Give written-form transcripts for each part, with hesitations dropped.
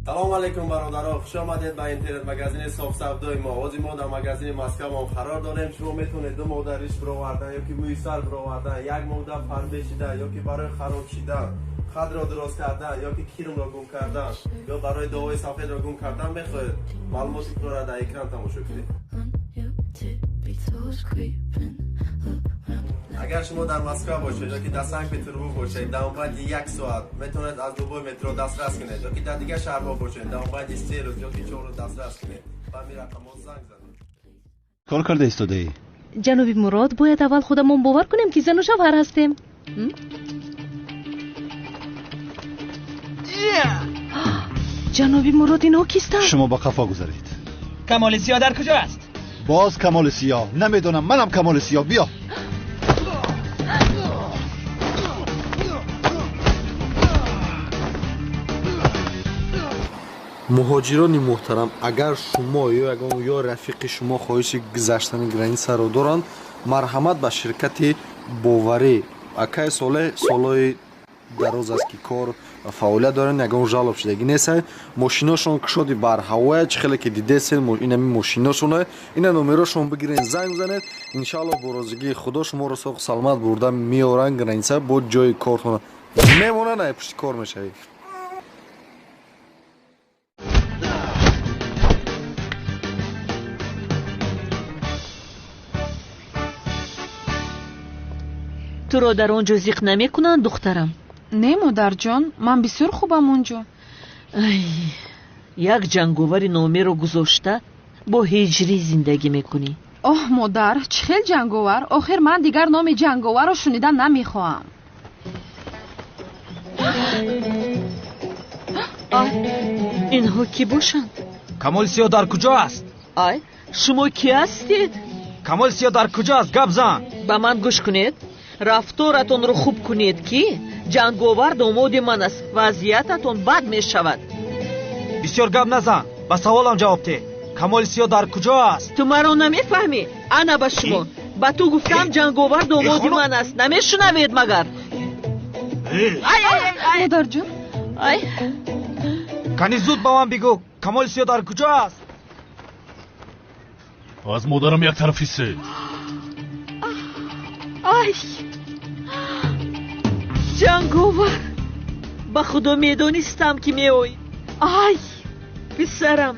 Салом алейкум, бародаро, хуш омадед ба интернет-магазини софсавдои мо. Ҳозир мо дар магазини Москваам қарор дорем. Шумо метавонед 2 моҳда риш бировардан ё ки мӯи сар бировардан, 1 моҳда фарбе шидан ё ки барои хароб шидан, қадро дурост кардан ё ки кирмро гум кардан ё барои дуои сафедро гум кардан мехоҳед. Маълумоти пурра дар экран тамошо кунед. Агар шумо дар Москва бошед ё ки дар Санкт Петербург бошед, дар баъди 1 соат метавонед аз любой метро дастрас кунед, ё ки дар дигар шаҳрҳо бошед, дар баъди 3 рӯз ё ки 4 рӯз дастрас кунед. Ба ҳамин рақамҳо занг занед. Кор карда истодаӣ? Ҷаноби Мурод, бояд аввал худамон бовар кунем, ки зану шавҳар ҳастем. Ҷаноби Мурод, инҳо кистанд? Шумо ба қафо гузаред. Камоли Сиёҳ дар куҷо аст? Боз Камоли Сиёҳ? Намедонам, манам Камоли Сиёҳ. Биё. Муҳоҷирони муҳтарам, агар шумо ё ягон ё рафиқи шумо хоҳиши гузаштани границаро доранд, марҳамат ба ширкати Боварӣ. Акай Солеҳ солҳои дароз аст, ки кор ва фаъолият доранд, ягон жалоб шудагӣ нест. Мошиношон кушоди барҳавоя, чӣ хеле ки дидесен, инами мошиношона, ина номерошон бигирен, занг бизанед. Иншаалло бо розигии Худо шуморо соғ саломат бурда меоранд граница, бо ҷои кортона мемонанд, ай пушти кор мешавед. Туро дар он ҷо зиқ намекунанд, духтарам? Не, модарҷон, ман бисёр хубам он ҷо. Ай, як ҷанговари номеро гузошта бо ҳиҷрӣ зиндагӣ мекунӣ. Оҳ, модар, чӣ хел ҷанговар? Охир ман дигар номи ҷанговарро шунида намехоҳам. Ай, инҳо кӣ бошанд? Камоли Сиёҳ дар куҷо аст? Ай, шумо кӣ ҳастед? Камоли Сиёҳ дар куҷо аст? Гап зан. Ба ман гӯш кунед. Рафторатонро хуб кунед, ки ҷанговар домоди ман аст. Вазъиятатон бад мешавад. Бисёр гап назан, ба саволам ҷавоб деҳ. Камоли Сиёҳ дар куҷо аст? Ту маро намефаҳмӣ? Ана ба шумо. Ба ту гуфтам, ҷанговар домоди ман аст. Намешунавед магар? Модарҷон. Ай. Кани зуд ба ман бигӯ, Камоли Сиёҳ дар куҷо аст? Аз модарам як тараф ҳиссед. Ай, ҷанговар, ба Худо медонистам, ки меоӣ. Ай, писарам,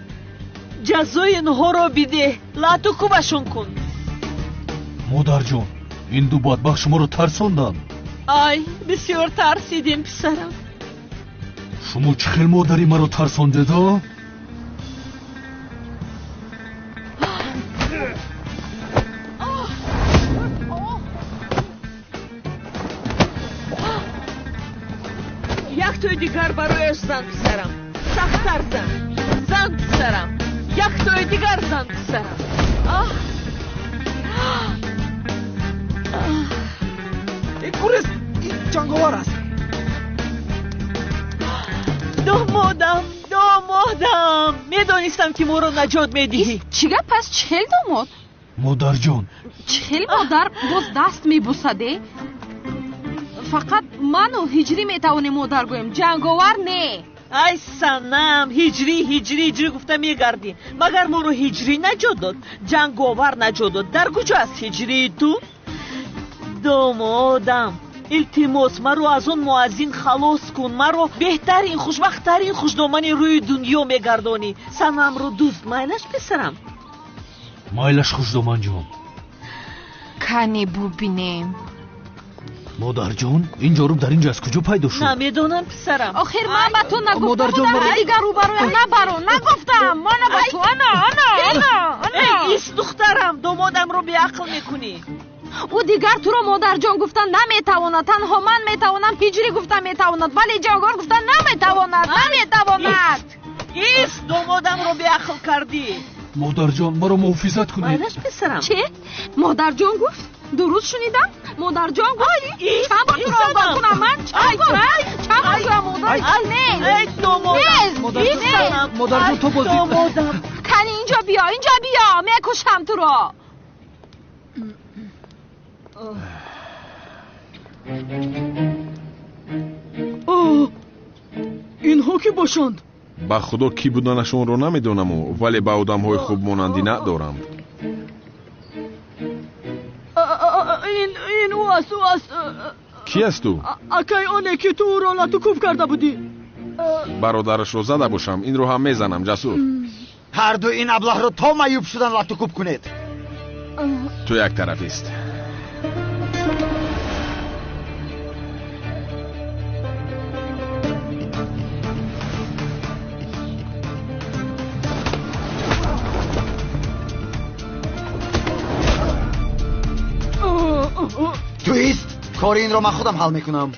ҷазои инҳоро бидеҳ, лату кубашон кун. Модарҷон, ин ду бадбахт шуморо тарсонданд. Ай, бисёр тарсидем, писарам. Шумо чӣ хел модари маро тарсондед, а? Як тои дигар барояш зан, писарам. Сахттар зан. Зан, писарам. Як тои дигар зан, писарам. Аҳ. Ин курес, ин ҷанговар аст. Домодам, домодам. Медонистам, ки моро наҷот медиҳӣ. Чӣ гап аст? Чӣ хел домод? Модарҷон. Чӣ хел модар боз даст мебусаде? Фақат ману ҳиҷрӣ метавонем модар гӯем, ҷанговар не. Ай санам, ҳиҷрӣ, ҳиҷрӣ, ҳиҷрӣ гуфта мегардӣ. Магар моро ҳиҷрӣ наҷот дод? Ҷанговар наҷот дод. Дар куҷо аст ҳиҷрии ту? Домодам, илтимос, маро аз он муаззин халос кун. Маро беҳтарин, хушбахттарин хушдомани рӯи дунё мегардонӣ. Санамро дӯст майлаш, писарам? Майлаш, хушдоманҷон. Кане бубинем. Модарҷон, ин ҷоруб дар ин ҷо аз куҷо пайдо шуд? Намедонам, писарам. Охир ман ба ту нагуфта будам, ки дигар рӯбарӯям набаро. Нагуфтам. Мана ба ту. Ана, ана, ана, ана. Эй, ис, духтарам, домодамро беақл мекунӣ. Ӯ дигар туро модарҷон гуфта наметавонад. Танҳо ман метавонам, ҳиҷрӣ гуфта метавонад, вале ҷанговар гуфта наметавонад. Наметавонад. Ис, домодамро беақл кардӣ. Модарҷон, маро муҳофизат кунед. Майлаш, писарам. Чӣ? Модарҷон гуфт? Дуруст шунидам? Модарҷон гуфт? Чанд бор туро огоҳ кунам ман? Чанд бор? Чанд бор туро модар? Не. Эй, домодам. Модарҷон, то боз домодам. Кани инҷо биё, инҷо биё, мекушам туро. Инҳо ки бошанд? Ба худо кӣ буданашонро намедонаму, вале ба одамҳои хуб монандӣ надорам. Ин ӯ аст, ӯ аст. Кӣ аст ӯ? Акай оне ки ту ӯро латукӯб карда будӣ. Бародарашро зада бошам, инро ҳам мезанам, ҷасур. Ҳарду ин аблаҳро то маъюб шудан латукӯб кунед. Ту як тарафист. Туист, кори инро ман худам ҳал мекунам.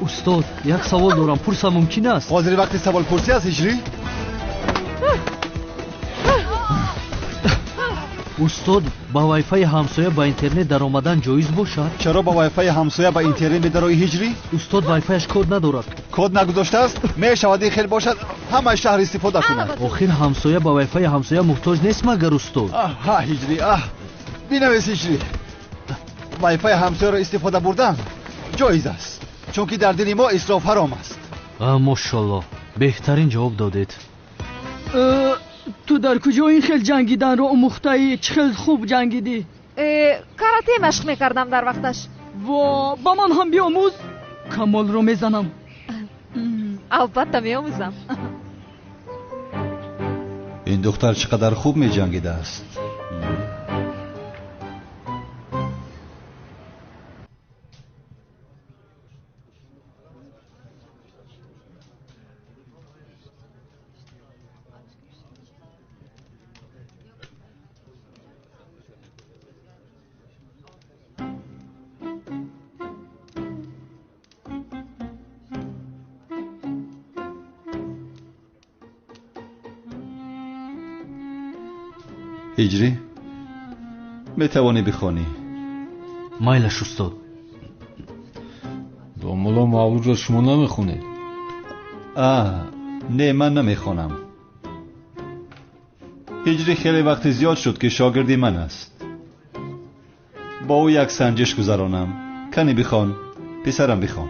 Устод, як савол дорам, пурсам мумкин аст? Ҳозир вақти саволпурсӣ аст, Ҳиҷрӣ? Устод, ба вайфаи ҳамсоя ба интернет даромадан ҷоиз бошад? Чаро ба вайфаи ҳамсоя ба интернет медароӣ, Ҳиҷрӣ? Устод, вайфаяш код надорад. Код нагузоштааст? Мешавад ин хел бошад, ҳамаи шаҳр истифода кунад. Охир ҳамсоя ба вайфаи ҳамсоя муҳтоҷ нест магар, устод? Ҳа, Ҳиҷрӣ, аҳ, бинавис, Ҳиҷрӣ. Вайфаи ҳамсояро истифода бурдан ҷоиз аст, чунки дар дини мо исроф ҳаром аст. Мошаллоҳ, беҳтарин ҷавоб додед. Ту дар куҷо ин хел ҷангиданро омӯхтаӣ? Чӣ хел хуб ҷангидӣ? Карате машқ мекардам дар вақташ. Во, ба ман ҳам биомӯз, Камолро мезанам. Албатта меомӯзам. Ин духтар чӣ қадар хуб меҷангидааст. Ҳиҷрӣ, метавонӣ бихонӣ? Майлаш, устод. Домулло, мавлудро шумо намехонед? А, не, ман намехонам. Ҳиҷрӣ хеле вақти зиёд шуд, ки шогирди ман аст. Бо ӯ як санҷиш гузаронам. Кани бихон, писарам, бихон.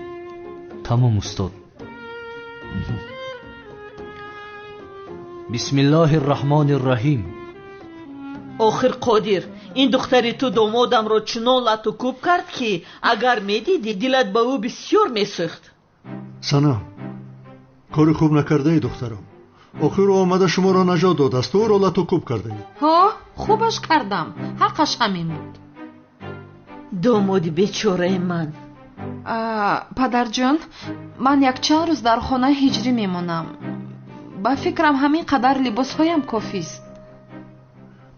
Тамом, устод. Бисмиллоҳи рраҳмони рраҳим. Охир Қодир, ин духтари ту домодамро чунон латукӯб кард, ки агар медидӣ, дилат ба ӯ бисёр месӯхт. Санам, кори хуб накардаи, духтарам. Охир ӯ омада шуморо наҷот додааст, ӯро латукӯб кардаед. Ҳо, хубаш кардам, ҳаққаш ҳамин буд. Домоди бечораи ман. Падарҷон, ман якчанд рӯз дар хонаи Ҳиҷрӣ мемонам. Ба фикрам, ҳамин қадар либосҳоям кофист.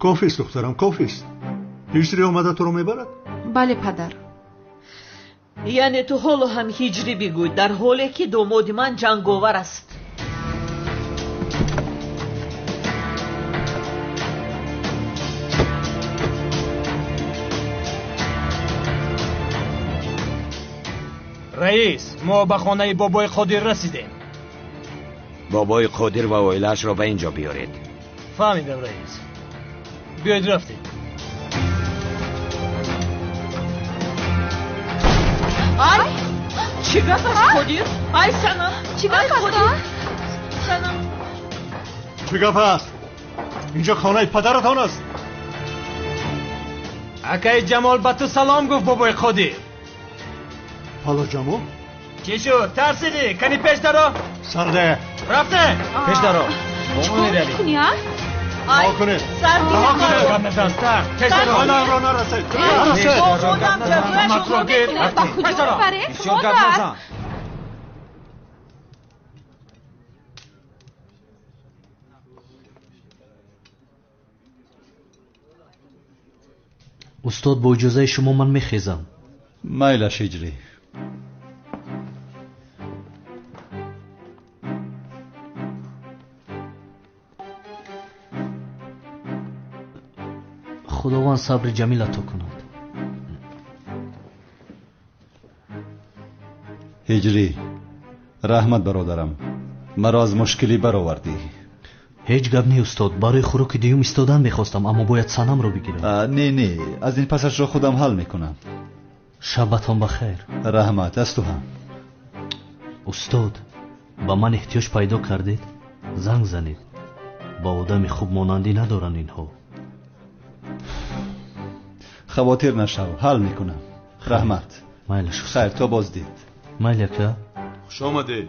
Кофист, духтарам, кофист. Ҳиҷрӣ омада туро мебарад? Бале, падар. Яъне ту ҳоло ҳам Ҳиҷрӣ бигӯй, дар ҳоле ки домоди ман ҷанговар аст. Раис, мо ба хонаи бобои Қодир расидем. Бобои Қодир ва оилаашро ба ин ҷо биёред. Фаҳмидам, раис. Биёед, рафтем. Ай, чӣ гап аст, Қодир? Ай, Санам, чӣ гап аст? Санам, чӣ гап аст? Инҷо хонаи падаратон аст. Акаи Ҷамол ба ту салом гуфт, бобои Қодир. Ҳало, Ҷамол, чӣ шуд, тарсидӣ? Кани пеш даро. Сарде, рафтем, пеш даро. Чӣ кор мекунӣ, а? Раҳо кунед, раҳо кунед, хонаамро нарасед, нарасед. Ба куҷо мебаред, модар? Устод, бо иҷозаи шумо ман мехезам. Майлаш, Ҳиҷрӣ. Худованд сабри ҷамил ато кунад. Ҳиҷрӣ, раҳмат бародарам, маро аз мушкилӣ баровардӣ. Ҳеҷ гап не, устод. Барои хӯроки дуюм истодан мехостам, аммо бояд санамро бигирам. Не, не, аз ин пасашро худам ҳал мекунам. Шабатон ба хайр. Раҳмат, аз ту ҳам. Устод, ба ман эҳтиёҷ пайдо кардед, занг занед. Ба одами хуб монандӣ надоранд инҳо. Хавотир нашав, ҳал мекунам. Раҳмат. Майлаш. Хайр, то боздид. Майли, ака. Хуш омадед.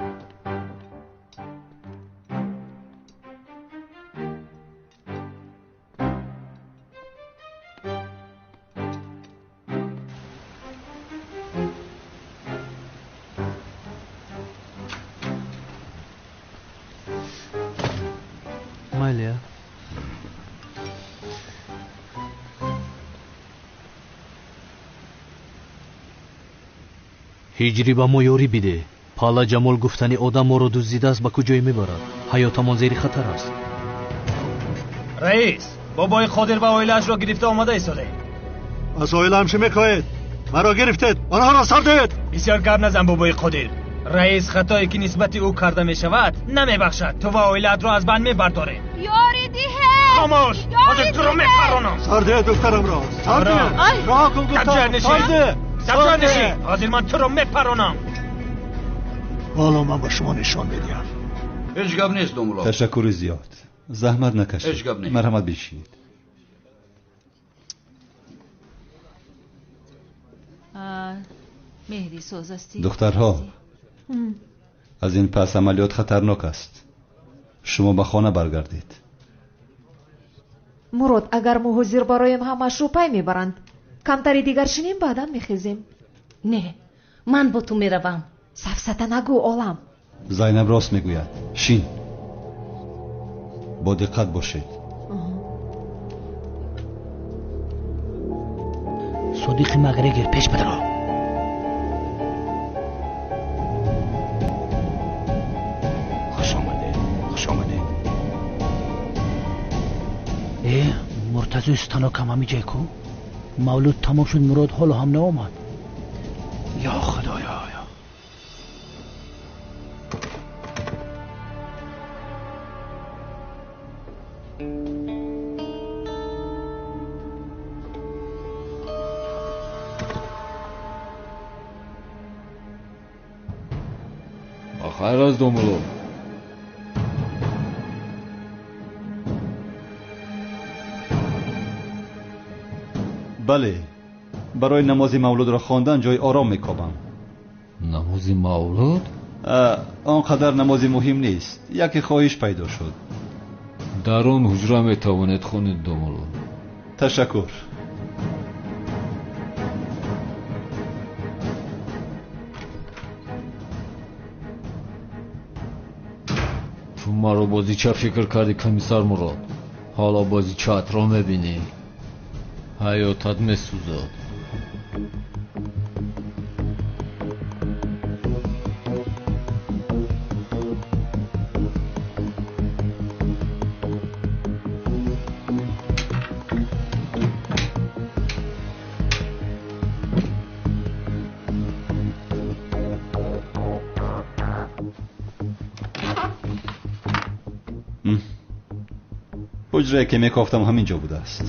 Майли. Ҳиҷрӣ, ба мо ёрӣ бидеҳ. Пала Ҷамол гуфтани одам моро дуздидааст, ба куҷое мебарад? Ҳаётамон зери хатар аст. Раис, бобои Қодир ва оилаашро гирифта омада истодаем. Аз оилаам чӣ мехоҳед? Маро гирифтед, онҳоро сар диҳед. Бисёр гап назан, бобои Қодир. Раис хатое ки нисбати ӯ карда мешавад намебахшад. Ту ва оилаатро аз банд мебардорем. Ёрӣ диҳед! Хомӯш! Ҳозир туро мепаронам. Сар диҳед духтарамро, сар диҳед. Роҳ кун гуфтам, сар диҳ. Сабр нишин, ҳозир ман туро мепаронам. Ҳоло ман ба шумо нишон медиҳам. Ҳеҷ гап нест, домулло. Ташаккури зиёд. Заҳмат накашед. Ҳеҷ гап нест. Марҳамат, бишинед. Меҳри соз ҳастӣ? Духтарҳо, аз ин пас амалиёт хатарнок аст. Шумо ба хона баргардед. Мурод, агар мо ҳозир бароем, ҳамаашро пай мебаранд. Камтари дигар шинем, баъдан мехезем. Не, ман бо ту меравам. Сафсата нагӯ, олам. Зайнаб рост мегӯяд. Шин, бо диққат бошед. Содиқи Макгрегор, пеш бидро. Хуш омадед, хуш омадед. Э, Муртазои станокам ҳамиҷай ку? Мавлуд тамом шуд, Мурод ҳоло ҳам наомад. Ё худоё. Хайр аст, домулло. Бале, барои намози мавлудро хондан ҷои ором мекобам. Намози мавлуд? Он қадар намози муҳим нест. Яке хоҳиш пайдо шуд. Дар он ҳуҷра метавонед хонед, домулло. Ташаккур. Ту маро бозича фикр кардӣ, комиссар Мурод. Ҳоло бозичаатро мебинӣ. Ҳаётат месӯзад. Ҳуҷрае ки мекофтам ҳамин ҷо будааст.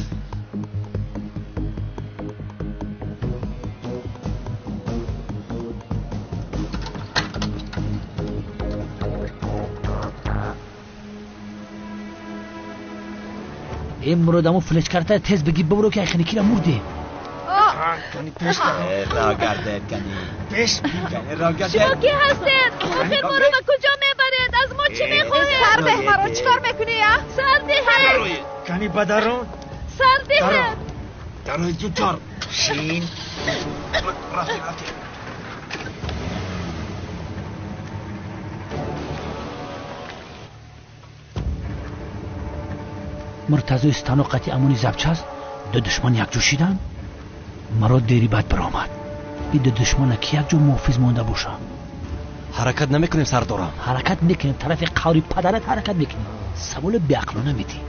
Э, Мурод, аммо флешкарта тез бигир, бибуро ки айхиникира мурдем. Шумо ки ҳастед? Охир моро ба куҷо мебаред? Аз мо чӣ мехоҳед? Сар деҳ маро, чӣ кор мекунӣ, а? Сар диҳед! Кани ба дарун? Сар диҳед! Дарои зудтар. Шин. Рафтем, рафтем. Муртазои станок қатъи амони запчаст, ду душман якҷо шиданд. Маро дери бад баромад. Иду душмана ки як ҷо муҳофиз монда бошам. Ҳаракат намекунем, сардорам. Ҳаракат мекунем, тарафи қаври падарат ҳаракат мекунем. Саволи беақлона медиҳ.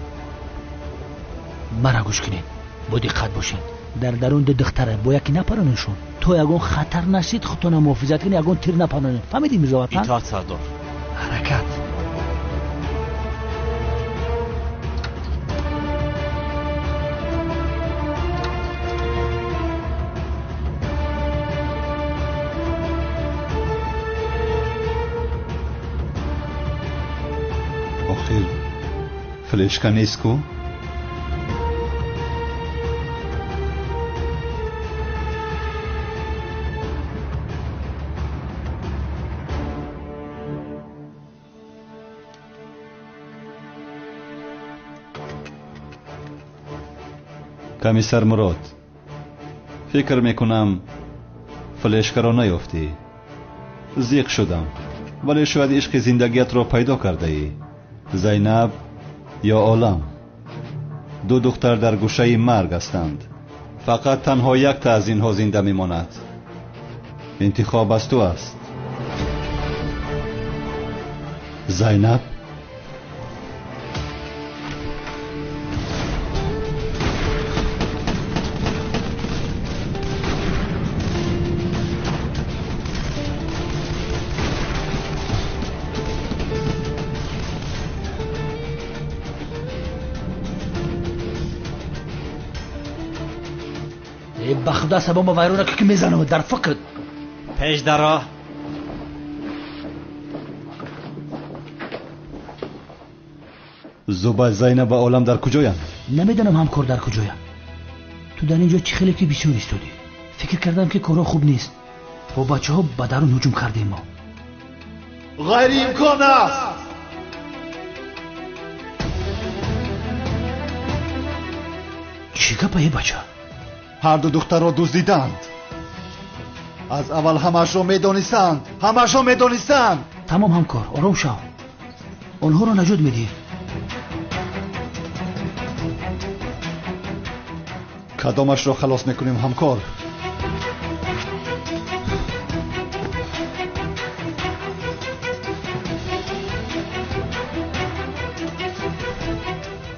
Мара гӯш кунед, бо диққат бошед. Дар дарун ду духтара бо яке напаронешон. То ягон хатар нашид, худтона муҳофизат кунед, ягон тир напаронед. Фаҳмидӣ, Мирзоватан? Итоат, сардор. Ҳаракат. Охир флешка нест ку? Комиссар Мурод, фикр мекунам флешкаро наёфтӣ. Зиқ шудам, вале шояд ишқи зиндагиятро пайдо кардаӣ. Зайнаб ё Олам. Ду духтар дар гӯшаи марг ҳастанд. Фақат танҳо якта аз инҳо зинда мемонад. Интихоб аз ту аст. Зайнаб? Ба худо сабома вайрона ки мезанам дар фикр. Пеш даро. Зубай, Зайнаб ва Олам дар куҷоянд? Намедонам ҳамкор дар куҷоянд. Ту дар ин ҷо чӣ хеле ки бисёр истодӣ. Фикр кардам ки корҳо хуб нест. Бо бачаҳо ба дарун ҳуҷум кардем мо. Ғайриимкон аст! Чӣ гапа, е бача? Ҳар ду духтарро дуздиданд. Аз аввал ҳамаашро медонистанд. Ҳамаашро медонистанд. Тамом ҳамкор, ором шав. Онҳоро наҷот медиҳем. Кадомашро халос мекунем, ҳамкор?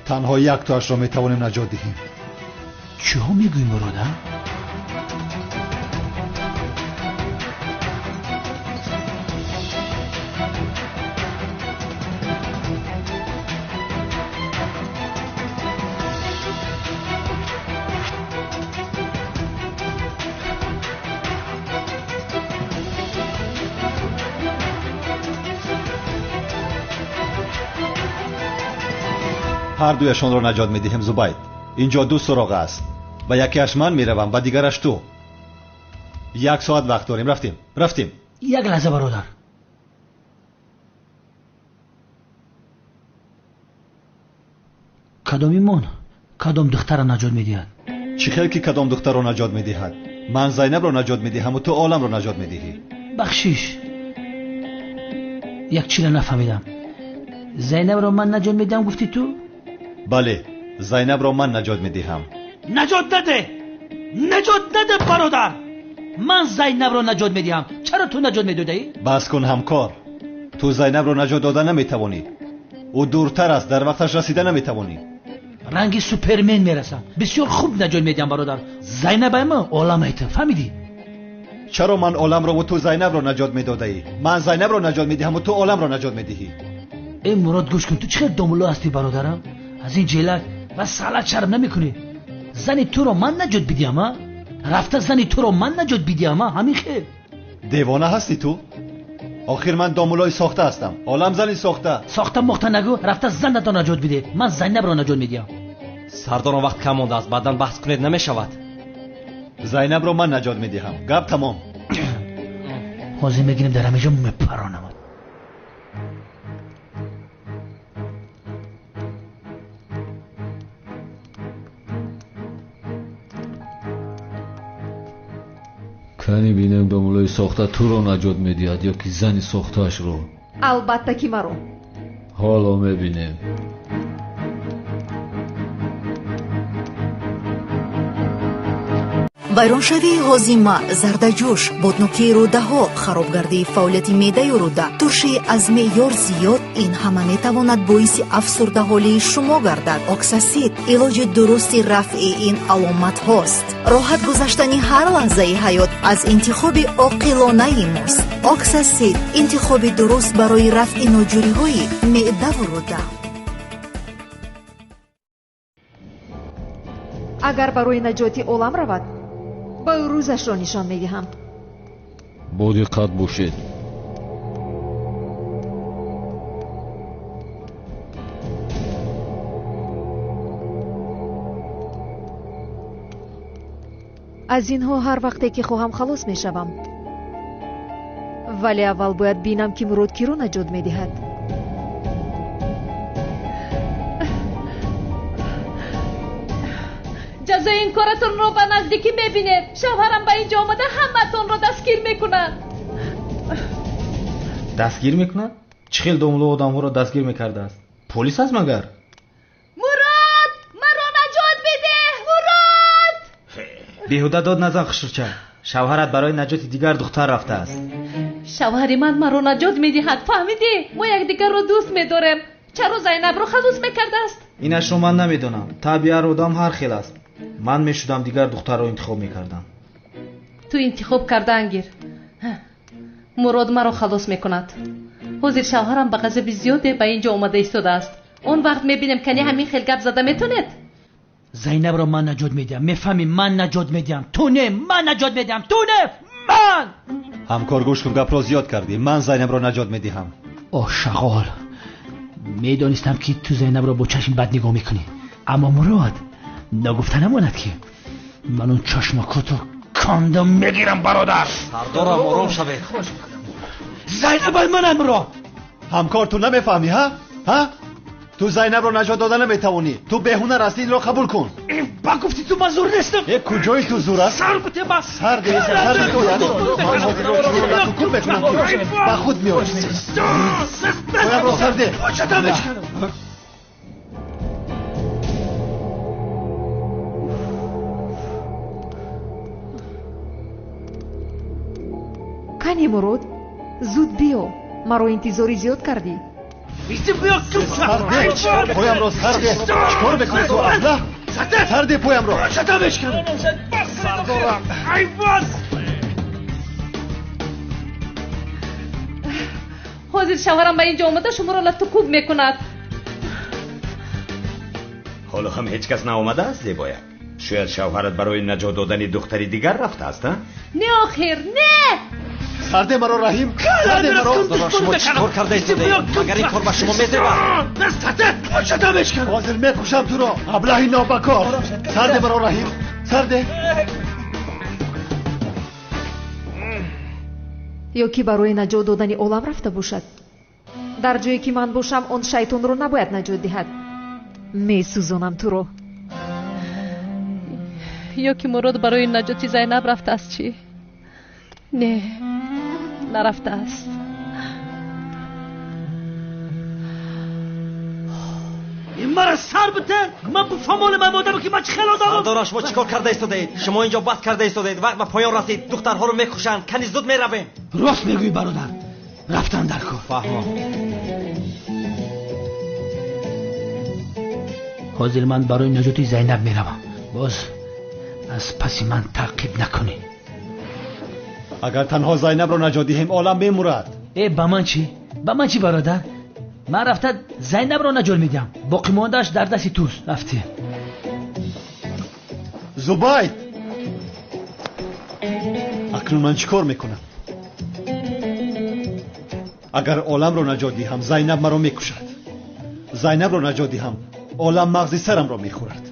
Танҳо яктоашро метавонем наҷот диҳем. Чиҳо мегӯӣ, Мурод, а? Ҳар дуяшонро наҷот медиҳем, Зубайд. Инҷо ду суроғ аст. Ба якеаш ман меравам, ба дигараш ту. Як соат вақт дорем. Рафтем, рафтем. Як лаҳза, бародар. Кадомимон кадом духтарро наҷот медиҳад? Чӣ хел ки кадом духтарро наҷот медиҳад? Ман Зайнабро наҷот медиҳаму ту Оламро наҷот медиҳӣ. Бахшиш, як чиро нафаҳмидам. Зайнабро ман наҷот медиҳам, гуфтӣ ту? Бале, Зайнабро ман наҷот медиҳам. Наҷот наде! Наҷот наде, бародар! Ман Зайнабро наҷот медиҳам. Чаро ту наҷот медодаӣ? Бас кун, ҳамкор. Ту Зайнабро наҷот дода наметавонӣ. Ӯ дуртар аст, дар вақташ расида наметавонӣ. Ранги Супермен мерасам. Бисёр хуб наҷот медиҳам, бародар. Зайнабайма оламай ту, фаҳмидӣ? Чаро ман Оламро ва ту Зайнабро наҷот медодаӣ? Ман Зайнабро наҷот медиҳаму ту Оламро наҷот медиҳӣ. Э Мурод, гӯш кун, ту чӣ хел домулло ҳастӣ, бародарам? Аз ин ҷелак ва салат шарм намекунӣ? Зани туро ман наҷот бидиҳам, а? Рафта зани туро ман наҷот бидиҳам, а? Ҳамин хел. Девона ҳастӣ ту? Охир ман домуллои сохта ҳастам. Олам зани сохта. Сохта мохта нагӯ, рафта занатро наҷот бидеҳ. Ман Зайнабро наҷот медиҳам. Сардорам, вақт кам мондааст, баъдан баҳс кунед намешавад. Зайнабро ман наҷот медиҳам. Гап тамом. Ҳозир мегирем дар ҳамин ҷо мепаронам. Кани бинем домуллои сохта туро наҷот медиҳад ё ки зани сохтаашро? Албатта ки маро. Ҳоло мебинем. Вайроншавии ҳозима, зардаҷӯш, боднокии рӯдаҳо, харобгардии фаъолияти меъдаю рӯда, туршии аз меъёр зиёд, ин ҳама метавонад боиси афсурдаҳолии шумо гардад. Оксасид илоҷи дурусти рафъи ин аломатҳост. Роҳат гузаштани ҳар лаҳзаи ҳаёт аз интихоби оқилонаи мост. Оксасид интихоби дуруст барои рафъи ноҷӯриҳои меъдаву рӯда. Агар барои наҷоти олам равад, ба ӯ рӯзашро нишон медиҳам. Бо диққат бошед. Аз инҳо ҳар вақте ки хоҳам халос мешавам. Вале аввал бояд бинам, ки Мурод киро наҷот медиҳад. Ҷазои ин коратонро ба наздикӣ мебинед. Шавҳарам ба инҷо омада ҳамаатонро дастгир мекунад. Дастгир мекунад? Чӣ хел домуло одамҳоро дастгир мекардааст? Полис аст магар? Мурод, маро наҷот бидеҳ! Мурод! Беҳуда дод назан, хушрӯча. Шавҳарат барои наҷоти дигар духтар рафтааст. Шавҳари ман маро наҷот медиҳад, фаҳмидӣ? Мо якдигарро дӯст медорем. Чаро Зайнабро халос мекардааст? Инашро ман намедонам. Табъи ҳар одам ҳар хел аст. Ман мешудам дигар духтарро интихоб мекардам. Ту интихоб кардаан гир. Мурод маро халос мекунад. Ҳозир шавҳарам ба ғазаби зиёде ба ин ҷо омада истодааст. Он вақт мебинем, кани ҳамин хел гап зада метонед? Зайнабро ман наҷот медиҳам. Мефаҳмӣ, ман наҷот медиҳам. Ту не, ман наҷот медиҳам. Ту не, ман! Ҳамкор, гӯш кун, гапро зиёд кардӣ. Ман Зайнабро наҷот медиҳам. Оҳ, шағол, медонистам, ки ту Зайнабро бо чашми бад нигоҳ мекунӣ. Аммо Мурод, нагуфта намонад, ки ман он чашмакото кандам мегирам, бародар. Сардорам, ором шавед. Зайнаб манам, Мурод. Ҳамкор, ту намефаҳмӣ, ҳа? Ҳа? Ту Зайнабро наҷот дода наметавонӣ. Ту беҳунар ҳастӣ, инро қабул кун. Ба гуфти ту ман зур нестам. Э, куҷои ту зур аст? Сар бите ба сар де, сар де, ту аст. Ман ҳозир чунон кур мекунам, ки ба худ меоӣ. Поямро сар де. Кани Мурод, зуд биё, маро интизори зиёд кардӣ. Поямро сар де. Чикор мекунӣ ту, абла? Сар де поямро. Сардорам. Ҳозир шавҳарам ба ин ҷо омада шуморо латукӯб мекунад. Ҳоло ҳам ҳеҷ кас наомадааст, зебояк. Шояд шавҳарат барои наҷот додани духтари дигар рафтааст, а? Не, охир, не! Сарде маро, Раҳим, сарде маро. Шумо чӣ кор карда истодаед? Магар ин кор ба шумо мезебад? Ҳозир мекушам туро, аблаҳи нобакор. Сарде маро, Раҳим, сарде. Ё ки барои наҷот додани олам рафта бошад. Дар ҷое ки ман бошам, он шайтонро набояд наҷот диҳад. Месӯзонам туро. Ё ки Мурод барои наҷоти Зайнаб рафтааст, чӣ? Не, нарафтааст. Маро сар бите, ман бифаҳмонам ба модарам, ки ман чӣ хел одамам. Сардорам, шумо чӣ кор карда истодаед? Шумо инҷо баҳс карда истодаед. Вақт ба поён расид. Духтарҳоро мекушанд. Кани зуд меравем. Рост мегӯӣ, бародар. Рафтан дар кор. Фаҳмом. Ҳозир ман барои наҷоти Зайнаб меравам. Боз аз паси ман таъқиб накунӣ. Агар танҳо Зайнабро наҷот диҳем, олам мемурад. Э, ба ман чӣ? Ба ман чӣ, бародар? Ман рафта Зайнабро наҷот медиҳам. Боқимондааш дар дасти туст. Рафтем. Зубайд, акнун ман чӣ кор мекунам? Агар оламро наҷот диҳам, Зайнаб маро мекушад. Зайнабро наҷот диҳам, олам мағзи сарамро мехӯрад.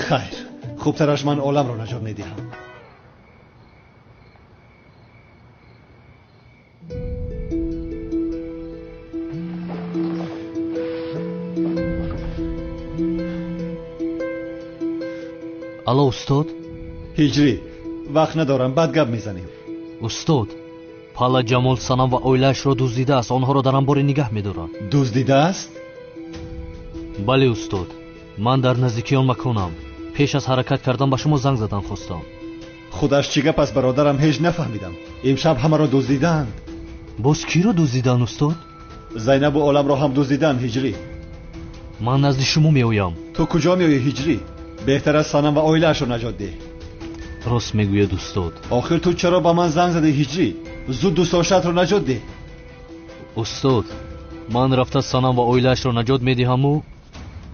Хайр, хубтараш ман оламро наҷот медиҳам. Алло, устод. Ҳиҷрӣ, вақт надорам, баъд гап мезанем. Устод, Пала Ҷамол Санам ва оилаашро дуздидааст. Онҳоро дар анборе нигаҳ медоранд. Дуздидааст? Бале, устод, ман дар наздикии он маконам. Пеш аз ҳаракат кардан ба шумо занг задан хостам. Худаш чӣ гап аст бародарам, ҳеҷ нафаҳмидам. Имшаб ҳамаро дуздиданд. Боз киро дуздиданд, устод? Зайнабу Оламро ҳам дуздиданд, Ҳиҷрӣ. Ман назди шумо меоям. Ту куҷо меоӣ, Ҳиҷрӣ? Беҳтар аст Санам ва оилаашро наҷот деҳ. Рост мегӯяд устод. Охир ту чаро ба ман занг задӣ, Ҳиҷрӣ? Зуд дӯстдоштаатро наҷот деҳ. Устод, ман рафта Санам ва оилаашро наҷот медиҳаму?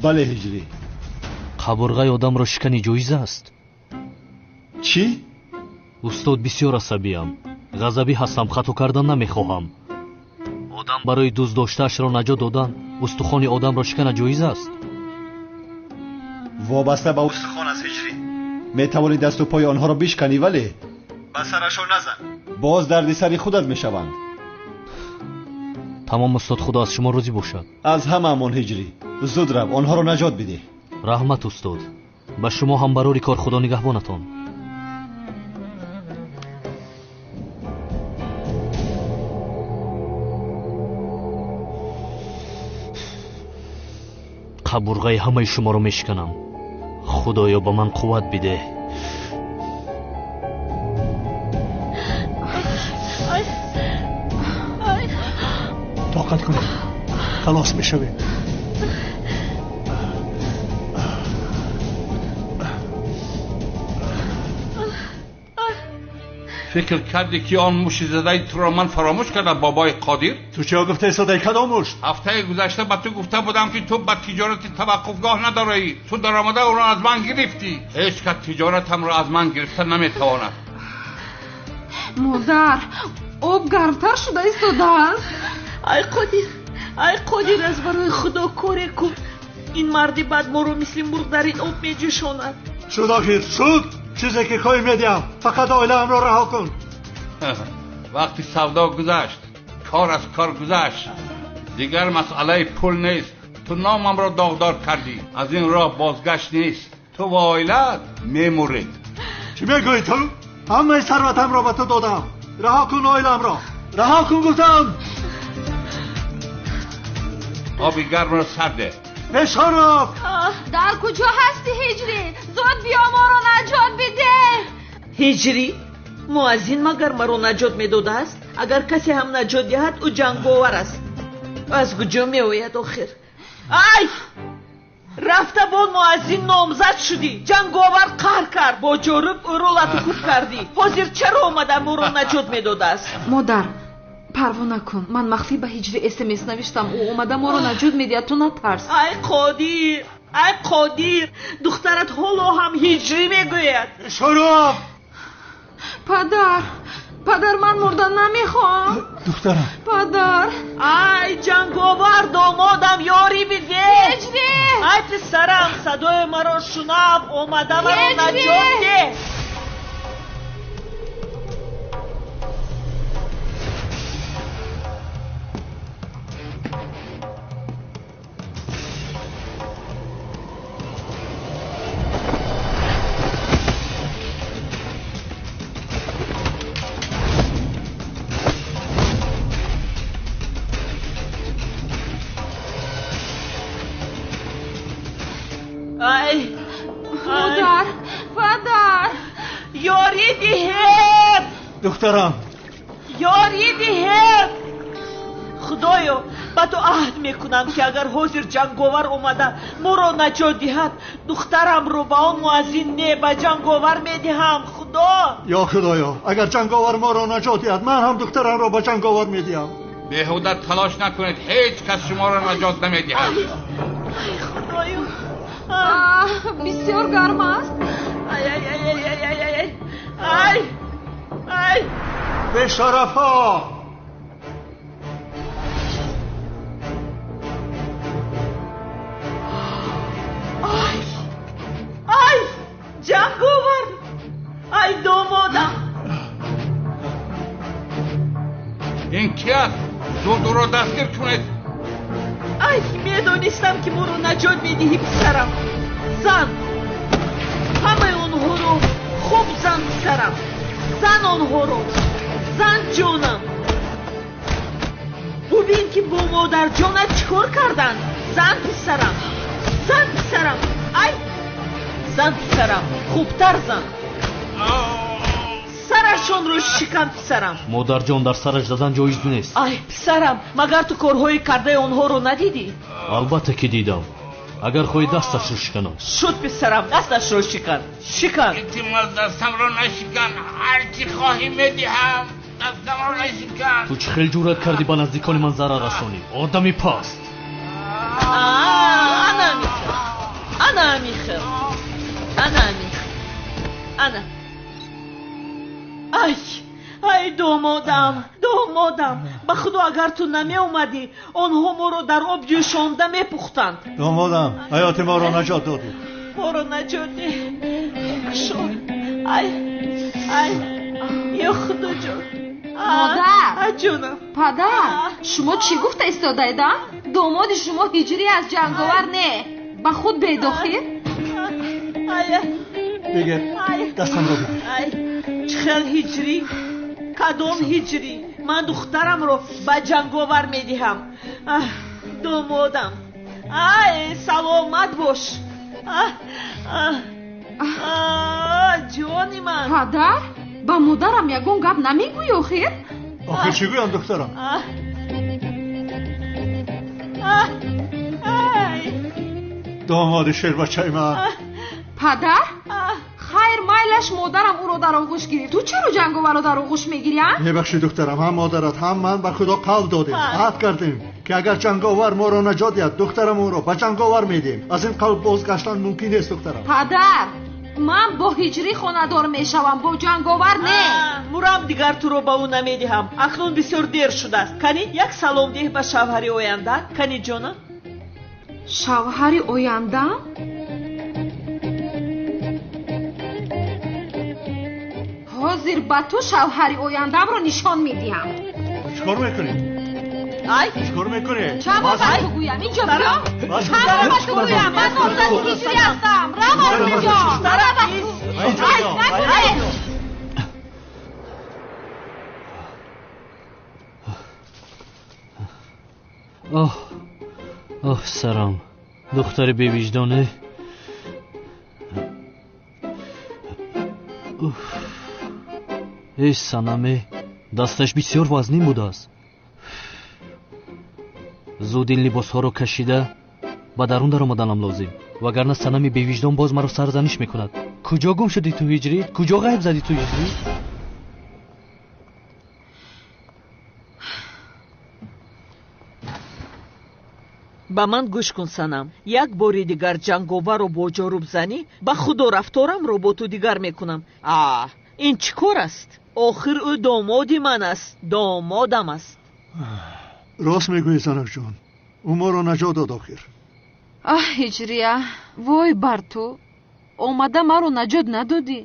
Бале, Ҳиҷрӣ. Қабурғаи одамро шикани ҷоиз аст? Чӣ? Устод, бисёр асабиям, ғазабӣ ҳастам, хато кардан намехоҳам. Одам барои дӯстдоштаашро наҷот додан устухони одамро шикана ҷоиз аст? Вобаста ба устухон аст, Ҳиҷрӣ. Метавонӣ дасту пои онҳоро бишканӣ, вале ба сарашон назан, боз дарди сари худат мешаванд. Тамом устод, худо аз шумо розӣ бошад. Аз ҳамаамон, Ҳиҷрӣ. Зуд рав, онҳоро наҷот бидеҳ. Раҳмат устод, ба шумо ҳам барори кор, худо нигаҳбонатон. Қабурғаи ҳамаи шуморо мешиканам. Худоё, ба ман қувват бидеҳ. Тоқат кунед, халос мешавем. Фикр кардӣ ки он муши задаи туро ман фаромӯш кардам, бобои Қодир? Ту чиё гуфтаи содаи кадом мушт? Ҳафтаи гузашта ба ту гуфта будам ки ту ба тиҷорати таваққуфгоҳ надораӣ. Ту даромада ӯро аз ман гирифтӣ. Ҳеҷ кас тиҷоратамро аз ман гирифта наметавонад. Модар, об гармтар шуда истодааст. Ай Қодир, ай Қодир, аз барои худо коре кун. Ин марди бад моро мисли мурғ дар ин об меҷӯшонад. Шуд охир, шуд! Чизе ки хоҳӣ медиҳам, фақат оилаамро раҳо кун. Вақти савдо гузашт, кор аз кор гузашт. Дигар масъалаи пул нест. Ту номамро доғдор кардӣ, аз ин роҳ бозгашт нест. Ту ва оилаат мемуред. Чӣ мегӯӣ ту? Ҳамаи сарватамро ба ту додам. Раҳо кун оиламро, раҳо кун гуфтам. Оби гармро сар деҳ. Бешараф! Дар куҷо ҳастӣ, Ҳиҷрӣ? Зуд биё, моро наҷот бидеҳ. Ҳиҷрӣ? Муаззин магар маро наҷот медодааст? Агар касе ҳам наҷот диҳад, ӯ ҷанговар аст. Аз куҷо меояд охир? Ай! Рафта бо муаззин номзад шудӣ. Ҷанговар қаҳр кард, бо ҷоруб ӯро латукӯб кардӣ. Ҳозир чаро омада моро наҷот медодааст? Модар, парво накун, ман махфӣ ба Ҳиҷрӣ СМС навиштам. Ӯ омада моро наҷот медиҳад, ту натарс. Ай Қодир, ай Қодир, духтарат ҳоло ҳам Ҳиҷрӣ мегӯяд. Шараф! Падар, падар, ман мурдан намехоҳам. Духтарам. Падар. Ай ҷанговар, домодам, ёрӣ бидеҳ. Ҳиҷрӣ! Ай писарам, садои маро шунав, омада маро наҷот деҳ. Ай! Модар, падар! Ёрӣ диҳед! Духтарам! Ёрӣ диҳед! Худоё, ба ту аҳд мекунам ки агар ҳозир ҷанговар омада моро наҷот диҳад, духтарамро ба он муаззин не, ба ҷанговар медиҳам. Худо! Ё Худоё, агар ҷанговар моро наҷот диҳад, ман ҳам духтарамро ба ҷанговар медиҳам. Беҳуда талош накунед, ҳеҷ кас шуморо наҷот намедиҳад. Ай Худоё! Бисёр гарм аст. Ай, ай, ай, ай, ай, ай, ай, ай, ай! Бешарафҳо! Ай! Ай! Ҷанговар! Ай домодам! Ин ки аст? Зуд ӯро дастгир кунед. Ай, медонистам ки моро наҷот медиҳӣ, писарам. Зан! Ҳамаи онҳоро хуб зан, писарам. Зан онҳоро. Зан, ҷонам. Бубин ки бо модарҷонат чӣ кор карданд. Зан, писарам. Зан, писарам. Ай! Зан, писарам. Хубтар зан. Сарашонро шикан, писарам. Модарҷон, дар сараш задан ҷоиз нест. Ай, писарам, магар ту корҳои кардаи онҳоро надидӣ? Албатта ки дидам. Агар хоҳӣ дасташро шиканам. Шуд, писарам, дасташро шикан, шикан. Илтимос, дастамро нашикан. Ҳар чӣ хоҳӣ медиҳам. Дастамро нашикан. Ту чӣ хел ҷуръат кардӣ ба наздикони ман зарар расонӣ? Одами паст. Ана михел, ана михел, ана михел, ана. Ай, ай, домодам, домодам, ба худо агар ту намеомадӣ, онҳо моро дар об ҷӯшонда мепухтанд. Домодам, ҳаёти моро наҷот додӣ. Моро наҷот деҳ. Кушод. Ай, ай, ё худоҷон. Модар, ҷонам. Падар, шумо чӣ гуфта истодаед, а? Домоди шумо ҳиҷрӣ аз ҷанговар не. Ба худ бедохир? Бигир, дастамро бигир. Чӣ хел ҳиҷрӣ? Кадом ҳиҷрӣ? Ман духтарамро ба ҷанговар медиҳам. Домодам, ай, саломат бош. Ҷони ман. Падар, ба модарам ягон гап намегӯӣ охир? Охир чӣ гӯям, духтарам? Домоди шербачаи ман. Падар, хайр, майлаш модарам ӯро дар оғӯш гирифт. Ту чаро ҷанговарро дар оғӯш мегирӣ, а? Мебахшӣ, духтарам, ҳам модарат, ҳам ман ба худо қавл додем, аҳд кардем, ки агар ҷанговар моро наҷот диҳад, духтарам ӯро ба ҷанговар медиҳем. Аз ин қавл бозгаштан мумкин нест, духтарам. Падар, ман бо ҳиҷрӣ хонадор мешавам, бо ҷанговар не. Мурам, дигар туро ба ӯ намедиҳам. Акнун бисёр дер шудааст. Кани як салом деҳ ба шавҳари оянда. Кани, ҷонам. Шавҳари ояндаам? Ҳозир ба ту шавҳари ояндаамро нишон медиҳам. Чӣ кор мекунӣ? Ай, чӣ кор мекунӣ? Чаро ба ту гӯям? Инҷо биё. Чаро ба ту гӯям? Ман номзади ҳиҷрӣ ҳастам. Рав аз инҷо. Рав аз Ай, нагӯед. Оҳ, оҳ, сарам. Духтари бевиҷдоне. Уф. Эй санаме, дасташ бисёр вазнин будааст. Зуд ин либосҳоро кашида ба дарун даромаданам лозим, вагарна санами бевиҷдон боз маро сарзаниш мекунад. Куҷо гум шудӣ ту ҳиҷрӣ? Куҷо ғайб задӣ ту ҳиҷрӣ? Ба ман гӯш кун, санам. Як бори дигар ҷанговарро бо ҷоруб занӣ, ба худо рафторамро бо ту дигар мекунам. А, ин чӣ кор аст? Охир ӯ домоди ман аст, домодам аст. Рост мегӯӣ, занакҷон, ӯ моро наҷот дод охир. Аҳ, ҳиҷрия, вой бар ту. Омада маро наҷот надодӣ.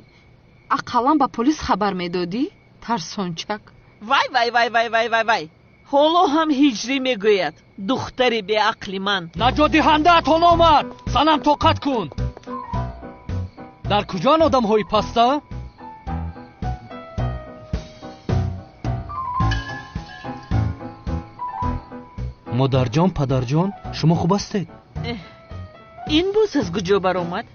Ақаллан ба полис хабар медодӣ, тарсончак. Вай, вай, вай, вай, вай, вай, вай. Ҳоло ҳам ҳиҷрӣ мегӯяд, духтари беақли ман. Наҷотдиҳандаатон омад. Санам, тоқат кун. Дар куҷоан одамҳои паста? Модарҷон, падарҷон, шумо хуб ҳастед? Ин боз аз куҷо баромад?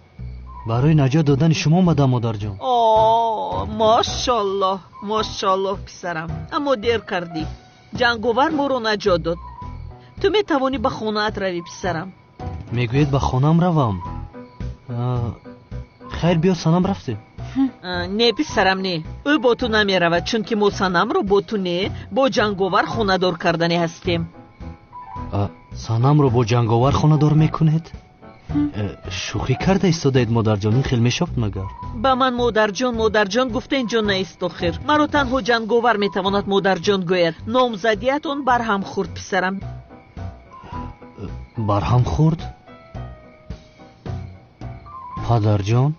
Барои наҷот додани шумо омадам, модарҷон. О, мошаллоҳ, мошаллоҳ, писарам. Аммо дер кардӣ. Ҷанговар моро наҷот дод. Ту метавонӣ ба хонаат равӣ, писарам. Мегӯед ба хонаам равам? Хайр, биё, санам, рафтем. Не, писарам, не. Ӯ бо ту намеравад, чунки мо санамро бо ту не, бо ҷанговар хонадор карданӣ ҳастем. Санамро бо ҷанговар хонадор мекунед? Шӯхӣ карда истодаед, модарҷон? Ин хел мешавад магар? Ба ман модарҷон, модарҷон гуфта инҷо наист охир. Маро танҳо ҷанговар метавонад модарҷон гӯяд. Номзадиятон барҳам хӯрд, писарам. Барҳам хӯрд? Падарҷон?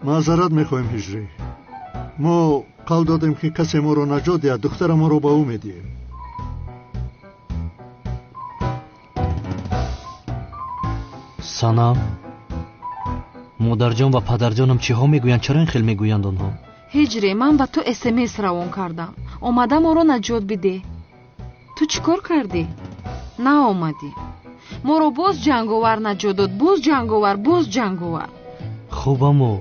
Маъзарат мехоҳем, ҳиҷрӣ. Мо қавл додем, ки касе моро наҷот диҳад, духтарамонро ба ӯ медиҳем. Санам, модарҷон ва падарҷонам чиҳо мегӯянд? Чаро ин хел мегӯянд онҳо? Ҳиҷре, ман ба ту смс равон кардам. Омада моро наҷот бидеҳ. Ту чӣ кор кардӣ? Наомадӣ. Моро боз ҷанговар наҷот дод, боз ҷанговар, боз ҷанговар. Хуб, аммо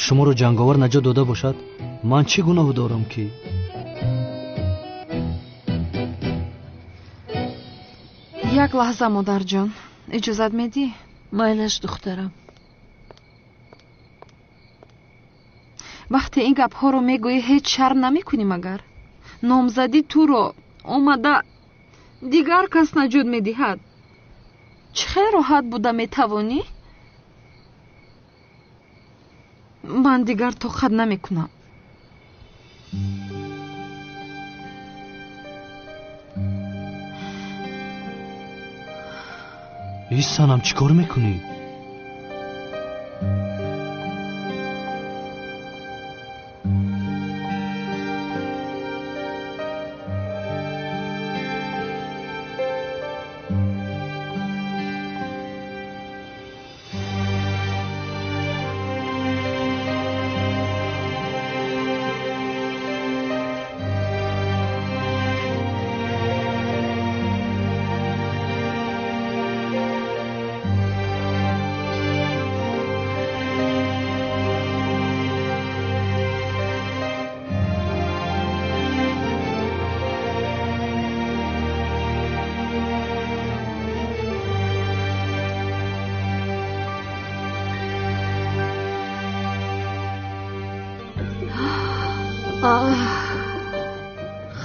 шуморо ҷанговар наҷот дода бошад, Ман чӣ гуноҳ дорам ки? Як лаҳза, модарҷон, иҷозат медиҳӣ? Майлаш, духтарам. Вақте ин гапҳоро мегӯӣ, ҳеҷ шарм намекунӣ магар? Номзадӣ туро омада дигар кас наҷот медиҳад. Чӣ хел роҳат буда метавонӣ? Ман дигар тоқат намекунам. Эй санам, чӣ кор мекунӣ?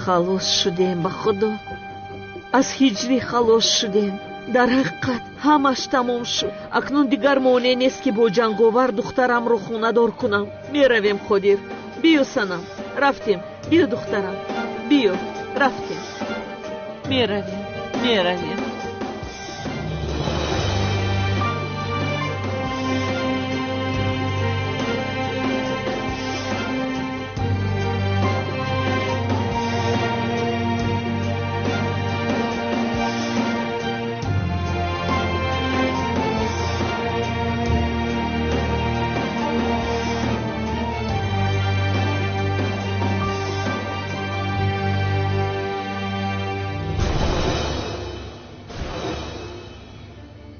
Халос шудем, ба Худо. Аз ҳиҷрӣ халос шудем. Дар ҳақиқат ҳамаш тамом шуд. Акнун дигар монеъ нест ки бо ҷанговар духтарамро хонадор кунам. Меравем, Қодир. Биё, санам. Рафтем. Биё, духтарам. Биё. Рафтем. Меравем. Меравем.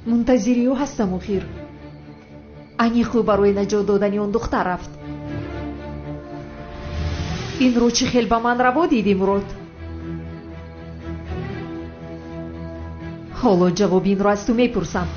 Мунтазири ӯ ҳастам охир. Аниқ ӯ барои наҷот додани он духтар рафт. Инро чӣ хел ба ман раво дидӣ, Мурод? Ҳоло ҷавоби инро аз ту мепурсам.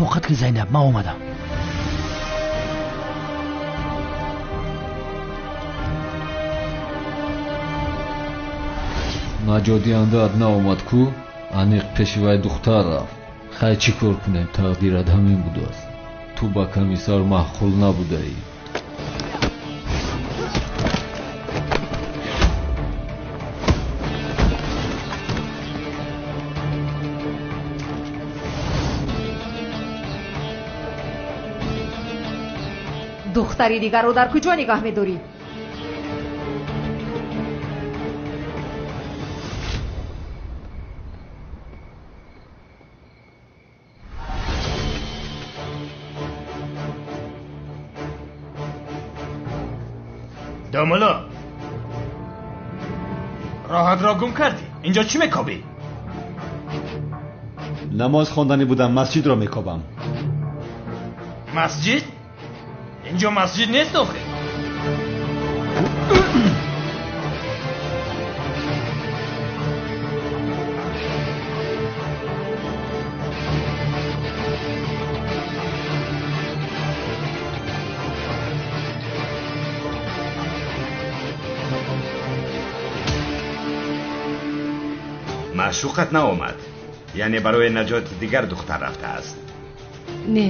Тоқат ки, Зайнаб, ман омадам. Наҷотдиҳандаат наомад ку? Аниқ пеши вай духтар рафт. Хай, чӣ кор кунем, тақдират ҳамин будааст. Ту ба комиссар маъқул набудаӣ. Духтари дигарро дар куҷо нигаҳ медорӣ? Домулло, роҳатро гум кардӣ. Инҷо чӣ мекобӣ? Намоз хонданӣ будам, масҷидро мекобам. Масҷид? Инҷо масҷид нест охир. Маъшуқат наомад, яъне барои наҷоти дигар духтар рафтааст. Не,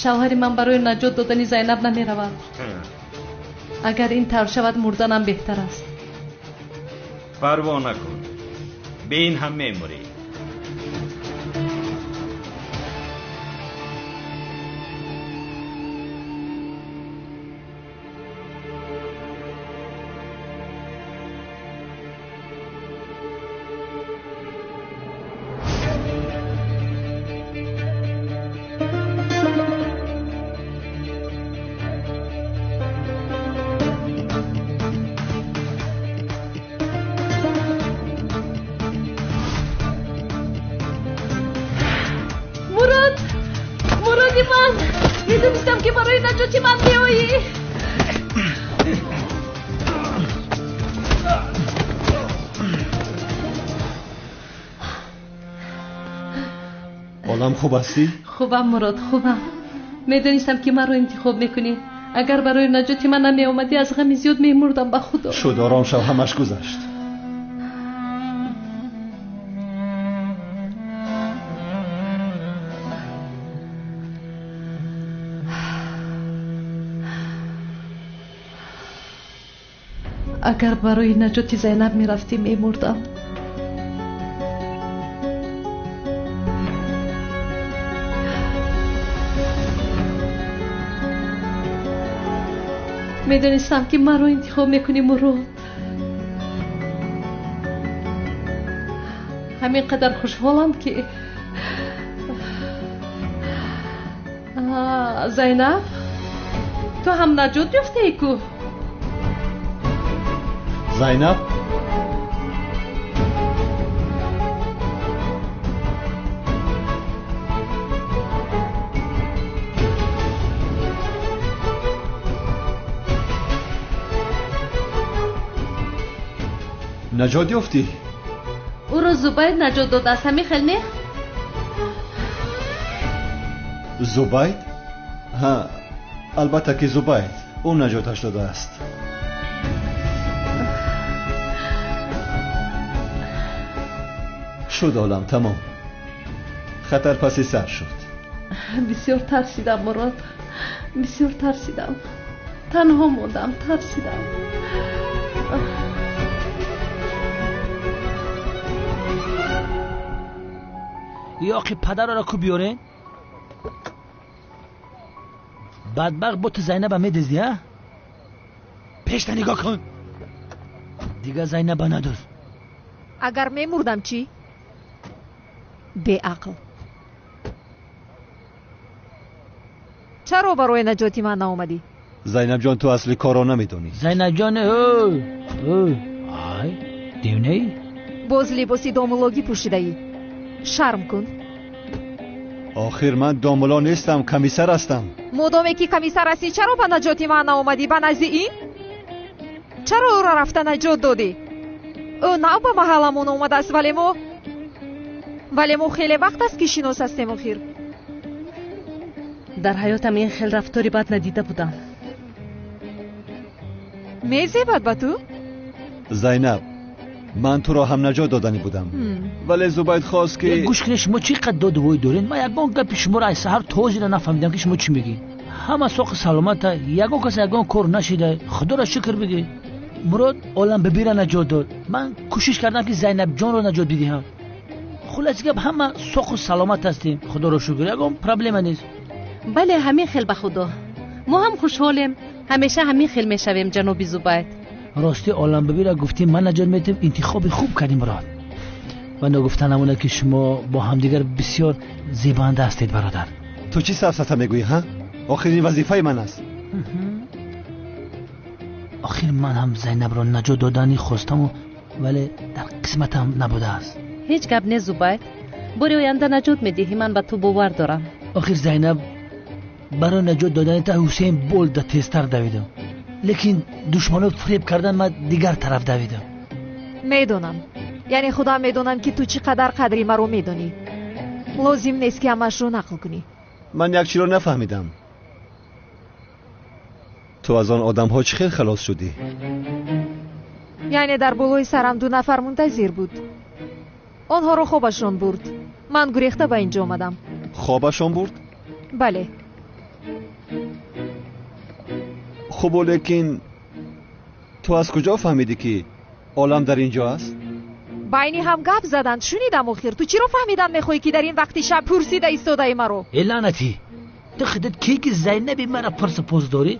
шавҳари ман барои наҷот додани Зайнаб намеравад. Агар ин тавр шавад, мурданам беҳтар аст. Парво накун, бе ин ҳам мемурӣ. Медонистам, ки барои наҷоти ман меоӣ. Олам, хуб ҳастӣ? Хубам, Мурод, хубам. Медонистам, ки маро интихоб мекунӣ. Агар барои наҷоти ман намеомадӣ, аз ғами зиёд мемурдам, ба худо. Шуд, ором шав, ҳамаш гузашт. Агар барои наҷоти Зайнаб мерафтӣ, мемурдам. Медонистам, ки маро интихоб мекунӣ, Мурод. Ҳамин қадар хушҳолам, ки Зайнаб, ту ҳам наҷот ёфтаӣ ку? Зайнаб, наҷот ёфтӣ? Ӯро Зубайд наҷот додааст, ҳамин хел не? Зубайд? Ҳа, албатта ки Зубайд. Ӯ наҷоташ додааст. Шуд, Олам, тамом. Хатар паси сар шуд. Бисёр тарсидам, Мурод, бисёр тарсидам. Танҳо мондам, тарсидам. Ёқи падарро ку биёрен? Бадбахт, бо ту Зайнаба медизди, а? Пешта нигоҳ кун, дигар Зайнаба надуз. Агар мемурдам чӣ? Беақл, чаро барои наҷоти ман наомадӣ? Зайнабҷон, ту асли корро намедонӣ. Зайнабҷон, ай девнаӣ. Боз либоси домулогӣ пӯшидаӣ, шарм кун. Охир ман домуло нестам, комиссар ҳастам. Модоме ки комиссар ҳастӣ, чаро ба наҷоти ман наомадӣ? Ба назди ин чаро ӯро рафта наҷот додӣ? Ӯ нав ба маҳалламон омадааст, вале мо хеле вақт аст, ки шинос ҳастем охир. Дар ҳаётам ин хел рафтори бад надида будам. Мезебад ба ту? Зайнаб, ман туро ҳам наҷот доданӣ будам, вале Зубайд хост, ки Гӯш кунед, шумо чӣ қадр додувой доред? Ман ягон гапи шуморо аз саҳар то ҳозира нафаҳмидам, ки шумо чӣ мегӯед. Ҳама соқи саломата, ягон кас ягон кор нашида, худоро шукр бигӯед. Мурод Оламбибира наҷот дод, ман кӯшиш кардам, ки Зайнабҷонро наҷот бидиҳам. Хулоси гап, ҳама соқу саломат ҳастем, худоро шукр, ягон проблема нест. Бале, ҳамин хел, ба худо, мо ҳам хушҳолем. Ҳамеша ҳамин хел мешавем, ҷаноби Зубайд. Ростӣ, Оламбибира гуфтем, ман наҷот медиҳам, интихоби хуб кардем, Мурод. Ва ногуфта намонад, ки шумо бо ҳамдигар бисёр зебанда ҳастед, бародар. Ту чӣ сафсата мегӯӣ, ҳа? Охир ин вазифаи ман аст. Охир ман ҳам Зайнабро наҷот доданӣ хостаму, вале дар қисматам набудааст. Ҳеҷ гап не, Зубайд, бори оянда наҷот медиҳӣ, ман ба ту бовар дорам. Охир, Зайнаб, барои наҷот додани та Ҳусейн Болда тезтар давидам, лекин душманот фиреб кардан, ман дигар тараф давидам. Медонам, яъне худам медонам, ки ту чӣ қадар қадри маро медонӣ. Лозим нест, ки ҳамаашро нақл кунӣ. Ман як чиро нафаҳмидам: ту аз он одамҳо чӣ хел халос шудӣ? Яъне дар болои сарам ду нафар мунтазир буд. Онҳоро хобашон бурд, ман гурехта ба ин ҷо омадам. Хобашон бурд? Бале. Хубу, лекин ту аз куҷо фаҳмидӣ, ки Олам дар ин ҷо аст? Байни ҳам гап заданд, шунидам. Охир ту чиро фаҳмидан мехоҳӣ, ки дар ин вақти шаб пурсида истодаи маро? Э, лаънатӣ, ту худат ки, ки Зайнаби мара пурса пос дорӣ?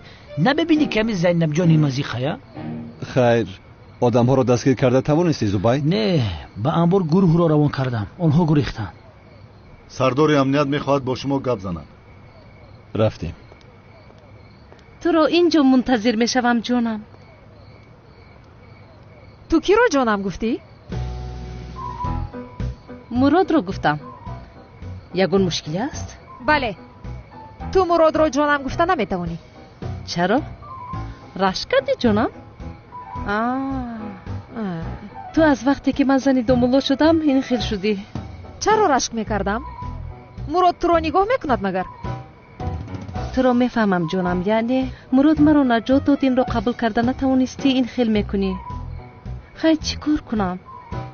Намебинӣ, ки ҳамин Зайнабҷони мазиқая? Хайр, одамҳоро дастгир карда тавонистӣ, Зубайд? Не, ба анбор гурӯҳро равон кардам, онҳо гурехтанд. Сардори амният мехоҳад бо шумо гап занад. Рафтем. Туро ин ҷо мунтазир мешавам, ҷонам. Ту киро ҷонам гуфтӣ? Муродро гуфтам. Ягон мушкиле аст? Бале. Ту Муродро ҷонам гуфта наметавонӣ. Чаро? Рашк кардӣ ҷонам? Ту аз вақте ки ман зани домулло шудам ин хел шудӣ. Чаро рашк мекардам? Мурод туро нигоҳ мекунад магар? Туро мефаҳмам ҷонам, яъне Мурод маро наҷот дод, инро қабул карда натавонистӣ, ин хел мекунӣ. Хай, чӣ кор кунам?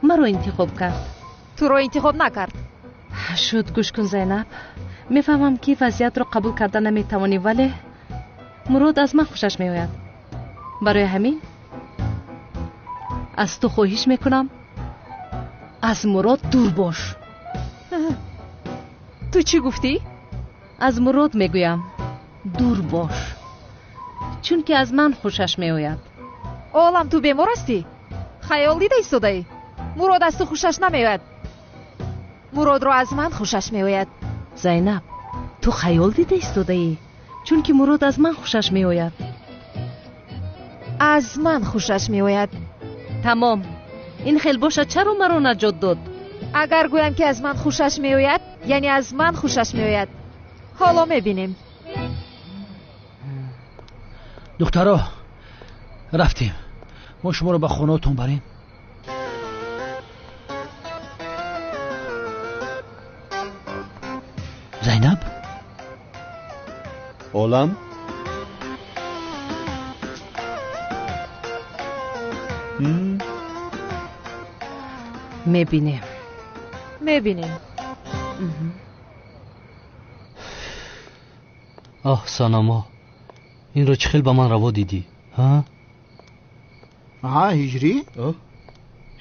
Маро интихоб кард. Туро интихоб накард. Шуд, гӯш кун Зайнаб, мефаҳмам ки вазъиятро қабул карда наметавонӣ, вале Мурод аз ман хушаш меояд. Барои ҳамин аз ту хоҳиш мекунам, аз Мурод дур бош. Ту чӣ гуфтӣ? Аз Мурод мегӯям, дур бош, чунки аз ман хушаш меояд. Олам, ту бемор ҳастӣ? Хаёл дида истодаӣ? Мурод аз ту хушаш намеояд. Муродро аз ман хушаш меояд. Зайнаб, ту хаёл дида истодаӣ, чунки Мурод аз ман хушаш меояд. Аз ман хушаш меояд. Тамом. Ин хел бошад, чаро маро наҷот дод? Агар гӯям ки аз ман хушаш меояд, яъне аз ман хушаш меояд. Ҳоло мебинем. Духтаро, рафтем. Мо шуморо ба хонаотон барем. Зайнаб? Олам? Мебинем. Мебинем. Оҳ, Санамо, инро чӣ хел ба ман раво дидӣ? Ҳа? Аҳа, ҳиҷрӣ?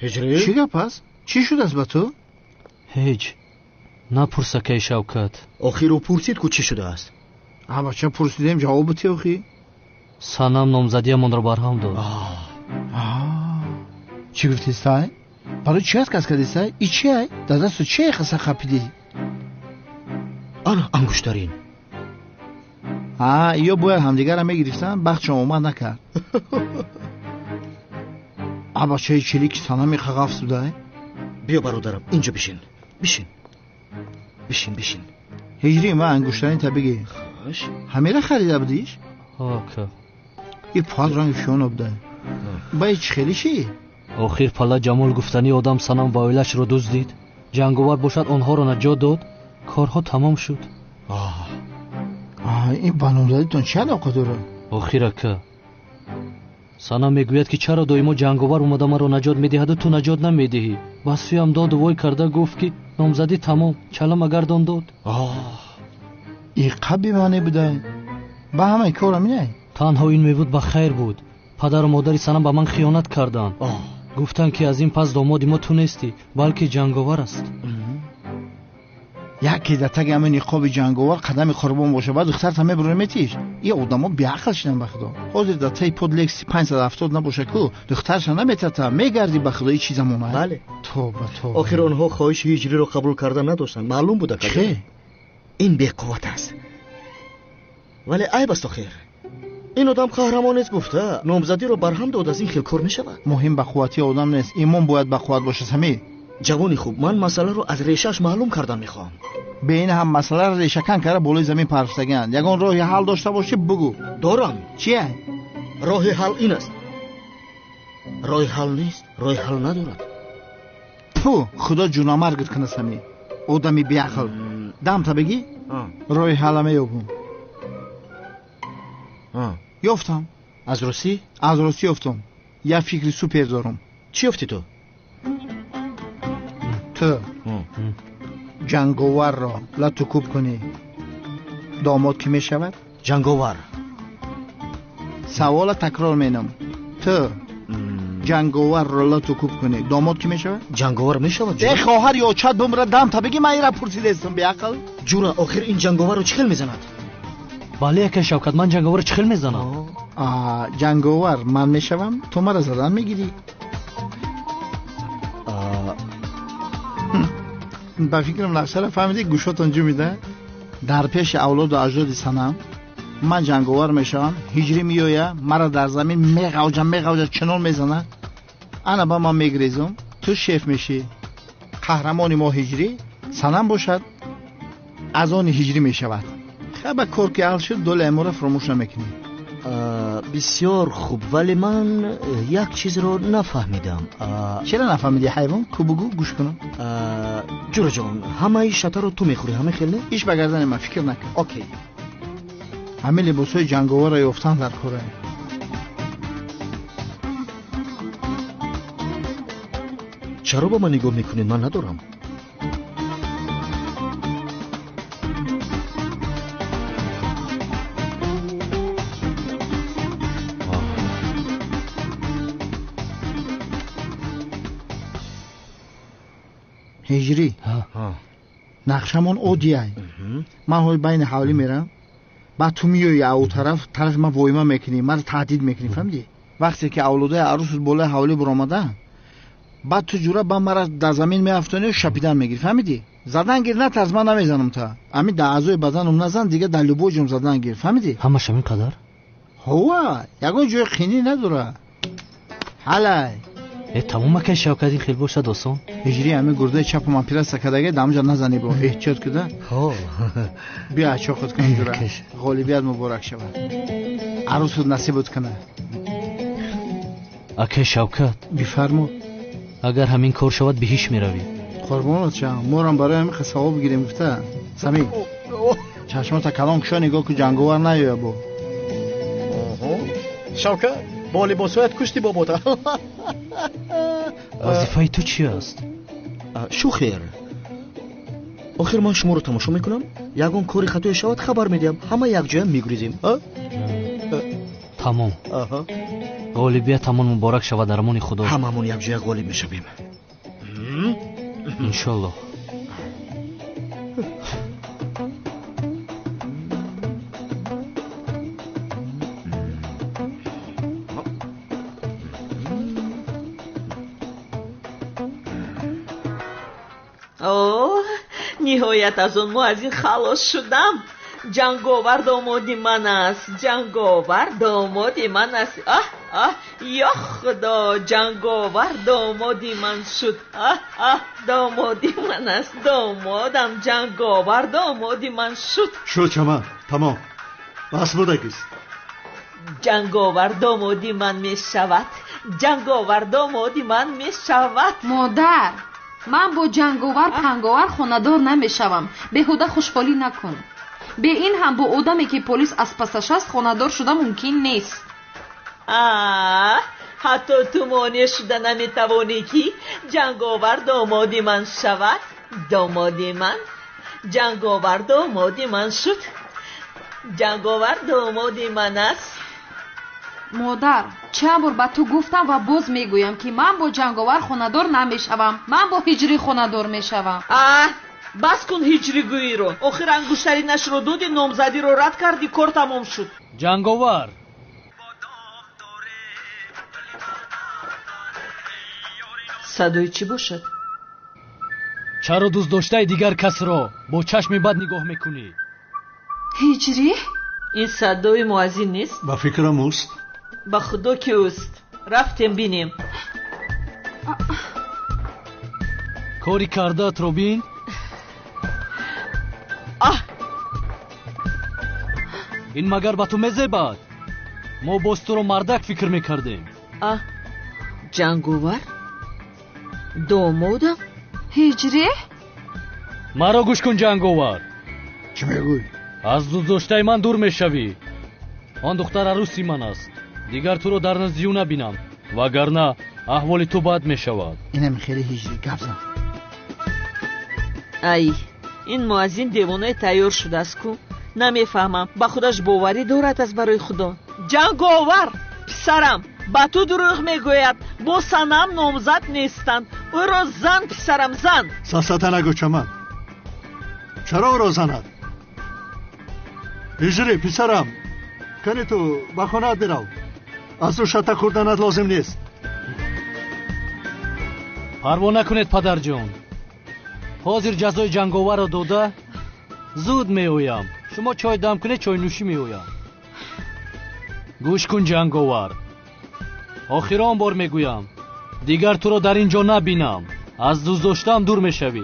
Ҳиҷрӣ? Чӣ гап аст? Чӣ шудааст ба ту? Ҳеҷ. Напурс, акаи Шавкат. Охир ӯ пурсид ку чӣ шудааст? А бача, пурсидем, ҷавоб бите охи. Санам номзадиамонро барҳам дод. Чӣ гуфтистай? Барои чӣ аст кас кардистай? И чи ай? Дар дасту чи ай қаса қапидӣ? Ана ангуштарин. А, ё бояд ҳамдигарро мегирифтанд, бахтшон омад накард. А бачаи чилики Санами қағафс будай? Биё бародарам, инҷо бишин. Бишин. Бишин, бишин. Ҳиҷрӣ, ман ангуштаринта бигир. Хош. Ҳамера харида будиш? Ҳа, ака. И пал ранги фиёно будай. Ба и чӣ хеле ши? Охир пала Ҷамол гуфтани одам Санам ва оилашро дуздид. Ҷанговар бошад онҳоро наҷот дод. Корҳо тамом шуд. Ин ба номзадитон чӣ алоқа дорад? Охир ака, Санам мегӯяд ки чаро доимо ҷанговар омада маро наҷот медиҳаду ту наҷот намедиҳӣ. Ба сӯям доду вой карда гуфт ки номзадӣ тамом, чала магардон дод. И қаб бемаъне будай. Ба ҳамаи кор ҳаминай? Танҳо ин мебуд ба хайр буд. Падару модари Санам ба ман хиёнат карданд. Гуфтанд ки аз ин пас домоди мо ту нестӣ, балки ҷанговар аст. Яке дар таги ҳамин ниқоби ҷанговар қадами қурбон боша, баъд духтарта мебурӣ метиш. И одамо беақл шидан ба худо. Ҳозир дар таи под Лекси 570 набоша ку, духтарша наметата, мегардӣ ба худо, и чӣ замона? Бале. Тоба, тоба. Охир онҳо хоҳиши ҳиҷриро қабул карда надоштанд. Маълум буда ка. Чӣ? Ин беқувват аст. Вале айб аст охир. Ин одам қаҳрамон нест гуфта, номзадиро барҳам дод, аз ин хел кор мешавад. Муҳим ба қуввати одам нест, имон бояд ба қувват бошад, Самир. Ҷавони хуб, ман масъаларо аз решааш маълум кардан мехоҳам. Бе ин ҳам масъаларо решакан карда болои замин парфтагианд. Ягон роҳи ҳал дошта бошӣ бугӯ. Дорам. Чия? Роҳи ҳал ин аст. Роҳи ҳал нест, роҳи ҳал надорад. Пу, худо ҷунамаргат кунад, Самир. Одами беақл. Дамта бигӣ? Роҳи ҳалла меёбум. Ёфтам. Аз русӣ? Аз русӣ ёфтам. Як фикри супер дорам. Чӣ ёфтӣ ту? Ту ҷанговарро лату кӯб кунӣ, домод кӣ мешавад? Ҷанговар. Савола такрор менам. Ту ҷанговарро лату кӯб кунӣ, домод кӣ мешавад? Ҷанговар мешавад. Э хоҳар ё чат бумра, дамта бигӣ, ман ира пурсидестам, беақл. Ҷура, охир ин ҷанговарро чӣ хел мезанад? Бале, ака Шавкат, ман ҷанговарро чӣ хел мезанам? Ҷанговар ман мешавам, ту мара задан мегирӣ. Ба фикрам нақшаро фаҳмидӣ, гӯшотон ҷумида. Дар пеши авлоду аҷдоди Санам ман ҷанговар мешавам, ҳиҷрӣ меоя, мара дар замин меғавҷа, меғавҷа, чунон мезана. Ана ба ман мегрезум, ту шеф мешӣ. Қаҳрамони мо ҳиҷрӣ, Санам бошад, аз они ҳиҷрӣ мешавад. Хаба кор ки ҳал шуд, доли амора фаромӯш намекунӣ. Бисёр хуб, вале ман як чизро нафаҳмидам. Чаро нафаҳмидӣ, ҳайвон? Ку бугӯ, гӯш кунам. Ҷураҷон, ҳамаи шатаро ту мехӯрӣ, ҳама хел не? Иш ба гардани ман, фикр накун. Окей. Ҳамин либосҳои ҷанговарро ёфтан дар кора. Чаро ба ман нигоҳ мекунед? Ман надорам. Ҳиҷрӣ, нақшамон оддиай. Ман ҳоли байни ҳавлӣ мерам, баъд ту миёӣ ав тараф, тарафи ман воима мекунӣ, маро таҳдид мекунӣ, фаҳмидӣ? Вақте ки авлодаи арӯсут болои ҳавлӣ баромадаанд, баъд ту ҷура ба мара дар замин меафтонию шапидан мегирӣ, фаҳмидӣ? Задан гир, натарс, ман намезанам та. Ҳамин дар аъзои баданам назан, дига дар любой ҷом задан гир, фаҳмидӣ? Ҳамаш ҳамин қадар? Ҳова, ягон ҷои қинӣ надора. Ҳалай. Тамом акай Шавкат, ин хел бошад осон. Ҳиҷрӣ, ҳамин гурдаи чапам оператсия кардага, дар ҳамҷа назанӣ бо эҳтиёт куда. Биё ачоқат кун ҷура. Ғолибият муборак шавад. Арӯсут насибут кунад. Акай Шавкат. Бифармо. Агар ҳамин кор шавад, беҳиш меравӣ. Қурбонат шавам, морам барои ҳамин савоб гирем гуфта. Самим, чашмота калон кушо, нигоҳ ку, ҷанговар наёя бо. Шавкат, бо либосҳоят кушти бобота. Вазифаи ту чи аст? Шухер, охир ман шуморо тамошо мекунам, ягон кори хатое шавад хабар медиҳам, ҳама якҷоя мегурезем. Тамом. Ғолибиятамон муборак шавад, дармони Худо. Ҳамамон якҷоя ғолиб мешавем. Иншоллоҳ. Ниҳоят аз он муаззин халос шудам. Ҷанговар домоди ман аст, ҷанговар домоди ман аст. Аҳ аҳ, ё Худо, ҷанговар домоди ман шуд. Аҳ аҳ, домоди ман аст, домодам ҷанговар домоди ман шуд. Шуд чаман, тамом, бас будагист. Ҷанговар домоди ман мешавад, ҷанговар домоди ман мешавад. Модар, ман бо ҷанговар панговар хонадор намешавам. Беҳуда хушҳолӣ накун. Бе ин ҳам бо одаме ки полис аз пасаш аст хонадор шуда мумкин нест. Ҳатто ту монеъ шуда наметавонӣ ки ҷанговар домоди ман шавад. Домоди ман, ҷанговар домоди ман шуд. Ҷанговар домоди ман аст. Модар, чанд бор ба ту гуфтам ва боз мегӯям ки ман бо ҷанговар хонадор намешавам. Ман бо ҳиҷрӣ хонадор мешавам. Бас кун ҳиҷригӯиро. Охир ангуштаринашро доди, номзадиро рад кардӣ, кор тамом шуд. Ҷанговар, садои чӣ бошад? Чаро дӯстдоштаи дигар касро бо чашми бад нигоҳ мекунӣ? Ҳиҷрӣ? Ин садои муаззин нест? Ба фикрам ӯст. Ба худо ки ӯст. Рафтем бинем. Кори кардаатро бин. Ин магар ба ту мезебад? Мо боз туро мардак фикр мекардем. Ҷанговар? Домодам? Ҳиҷрӣ? Маро гӯш кун, ҷанговар. Чӣ мегӯй? Аз дӯстдоштаи ман дур мешавӣ. Он духтар арӯси ман аст. Дигар туро дар назди ӯ набинам, вагарна аҳволи ту бад мешавад. Инам хеле ҳиҷрӣ, гап зан. Ай, ин муаззин девонаи тайёр шудааст ку. Намефаҳмам, ба худаш боварӣ дорад аз барои Худо. Ҷанговар, писарам, ба ту дурӯғ мегӯяд. Бо санам номзад нестанд. Ӯро зан, писарам, зан. Сафсата нагӯ, чаман. Чаро ӯро занад? Ҳиҷрӣ, писарам, кани ту ба хонаат бирав. Аз ӯ шата хӯрданат лозим нест. Парво накунед, падарҷон. Ҳозир ҷазои ҷанговарро дода зуд меоям. Шумо чой дам кунед, чойнӯшӣ меоям. Гӯш кун, ҷанговар. Охирон бор мегӯям, дигар туро дар ин ҷо набинам. Аз дӯстдоштаам дур мешавӣ,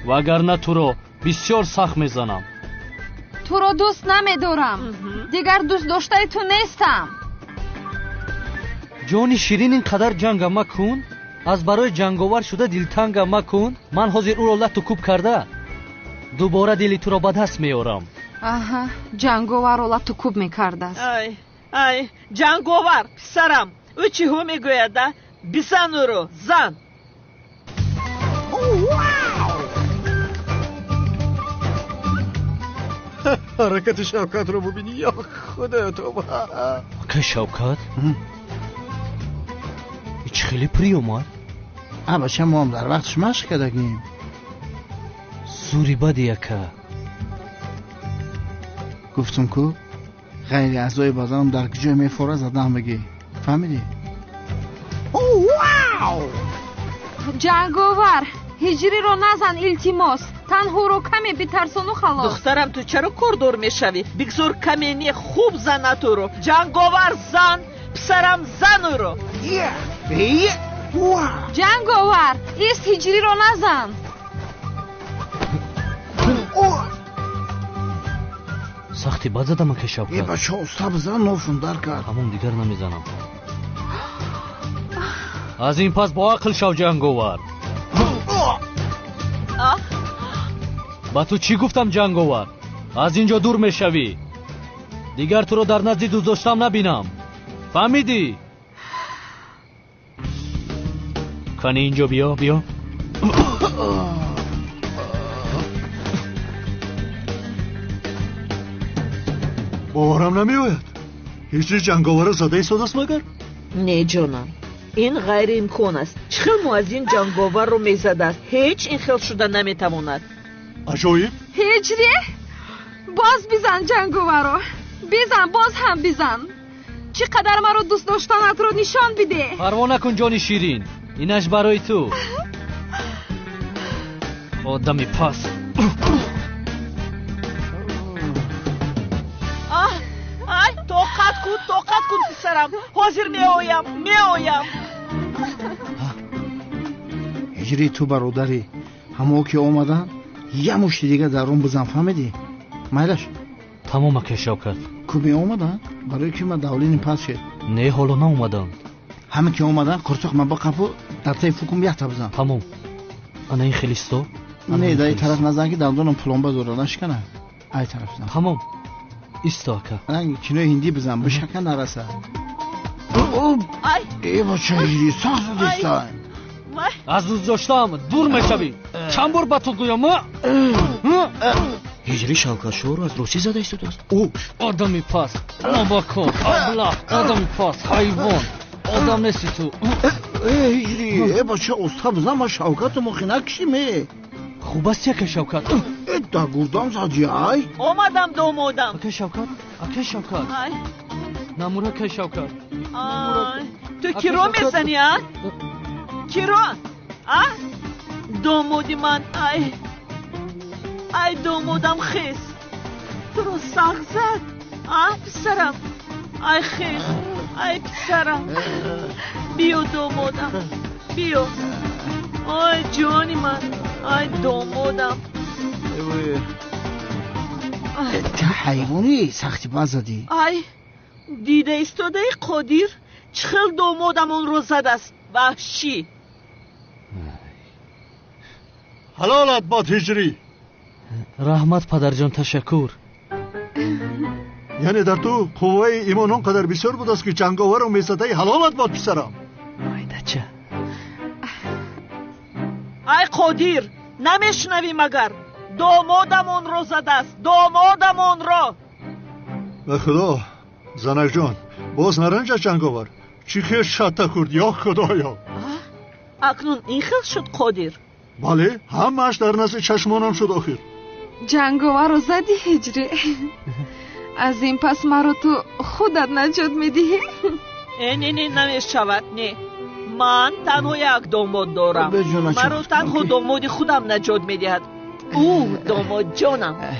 вагарна туро бисёр сахт мезанам. Туро дӯст намедорам. Дигар дӯст доштаи ту нестам. Ҷони ширин, ин қадар ҷанга макун. Аз барои ҷанговар шуда дилтанга макун. Ман ҳозир ӯро лату кӯб карда дубора дили туро ба даст меорам. Аҳа, ҷанговарро лату кӯб мекардааст. Ай, ай, ҷанговар, писарам, ӯ чиҳо мегӯяд, а? Бизан ӯро, зан. Ҳаракати Шавкатро бубинӣ, ё худоё, тоба. Ака Шавкат, чӣ хеле приём омад? А бача, мо ҳам дар вақташ машқ кардагим. Зури бади, ака. Гуфтум ку, ғайри аъзои баданам дар куҷое мефора задаам бигӣ. Фаҳмидӣ? Ҷанговар, ҳиҷриро назан, илтимос. Танҳоро каме битарсону халос. Духтарам, ту чаро кордор мешавӣ? Бигзор каме не, хуб занад ӯро. Ҷанговар, зан, писарам, зан ӯро. Ҷанговар, ист, ҳиҷриро назан. Сахти бад задам, ака Шавкат. Э бача, уста бизан, нофун дар кард. Ҳамон, дигар намезанам. Аз ин пас боақл шав, ҷанговар. Ба ту чӣ гуфтам, ҷанговар? Аз ин ҷо дур мешавӣ. Дигар туро дар назди дӯстдоштам набинам. Фаҳмидӣ? Кани инҷо биё, биё. Боварам намеояд. Ҳиҷри ҷанговарро зада истодааст магар? Не, ҷонам, ин ғайриимкон аст. Чӣ хел муаззин ҷанговарро мезадааст? Ҳеҷ ин хел шуда наметавонад. Аҷоиб. Ҳиҷри, боз бизан ҷанговарро. Бизан, боз ҳам бизан. Чӣ қадар маро дӯст доштанатро нишон бидеҳ. Парво накун, ҷони ширин, инаш барои ту. Одами пас. Ай, тоқат кун, тоқат кун, писарам. Ҳозир меоям, меоям. Ҳиҷри, ту бародарӣ, ҳамо ки омаданд, я мушти дига дар он бизан, фаҳмидӣ? Майлаш. Тамом, ака Шавкат. Ку меомаданд? Барои ки ман давлини пас шед. Не, ҳоло наомаданд. Ҳама ки омаданд, қурсоқ ман бақапу дар таи фукум якта бизан. Тамом. Ана ин хелисто. Не, дар ин тараф назан, ки дандонам пломба дора, нашикана. Ай тараф зан. Тамом. Исто, ака. Ранги кинои ҳиндӣ бизан, бишака нараса. Ай! Э бача, ҳиҷри сахт задистай. Аз дӯст доштаам дур мешавӣ. Чанд бор ба ту гӯям? Ҳиҷри Шавкатшоҳро аз росӣ зада истодааст. Ӯ одами пас, нобакор, аблаҳ, одами пас, ҳайвон. Одам нести ту. Э ҳиҷри, э бача, уста бизан, ман Шавкату мохи накушим, э. Хуб аст, ака Шавкат. Э, дар гурдам зади, ай. Омадам, домодам. Ака Шавкат, ака Шавкат. Ай. Намур, ака Шавкат. Ай, ту киро мезани, а? Киро? А? Домоди ман, ай. Ай, домодам, хес. Туро сахт зад, а, писарам? Ай, хес. Ай, писарам. Биё, домодам. Биё. Ай, ҷони ман. Ай, домодам. Ту ҳайвонӣ, сахти бад задӣ. Ай, дида истодаи, Қодир, чӣ хел домодам онро задааст. Ваҳшӣ. Ҳалолат бод, ҳиҷрӣ. Раҳмат, падарҷон, ташаккур. Яъне дар ту қувваи имон он қадар бисёр будааст, ки ҷанговарро мезадаи. Ҳалолат бод, писарам. Айдача. Ай Қодир, намешунавӣ магар? Домодам онро задааст, домодам онро. Ба худо, занакҷон, боз наранҷа ҷанговар. Чӣ хел шатта хӯрд, ё худоё. Акнун ин хел шуд, Қодир? Бале, ҳамааш дар назди чашмонам шуд охир. Ҷанговарро задӣ, ҳиҷрӣ. Аз ин пас маро ту худат наҷот медиҳӣ? Э, не, не, намешавад, не. Ман танҳо як домод дорам. Маро танҳо домоди худам наҷот медиҳад. Ӯ домодҷонам. Э?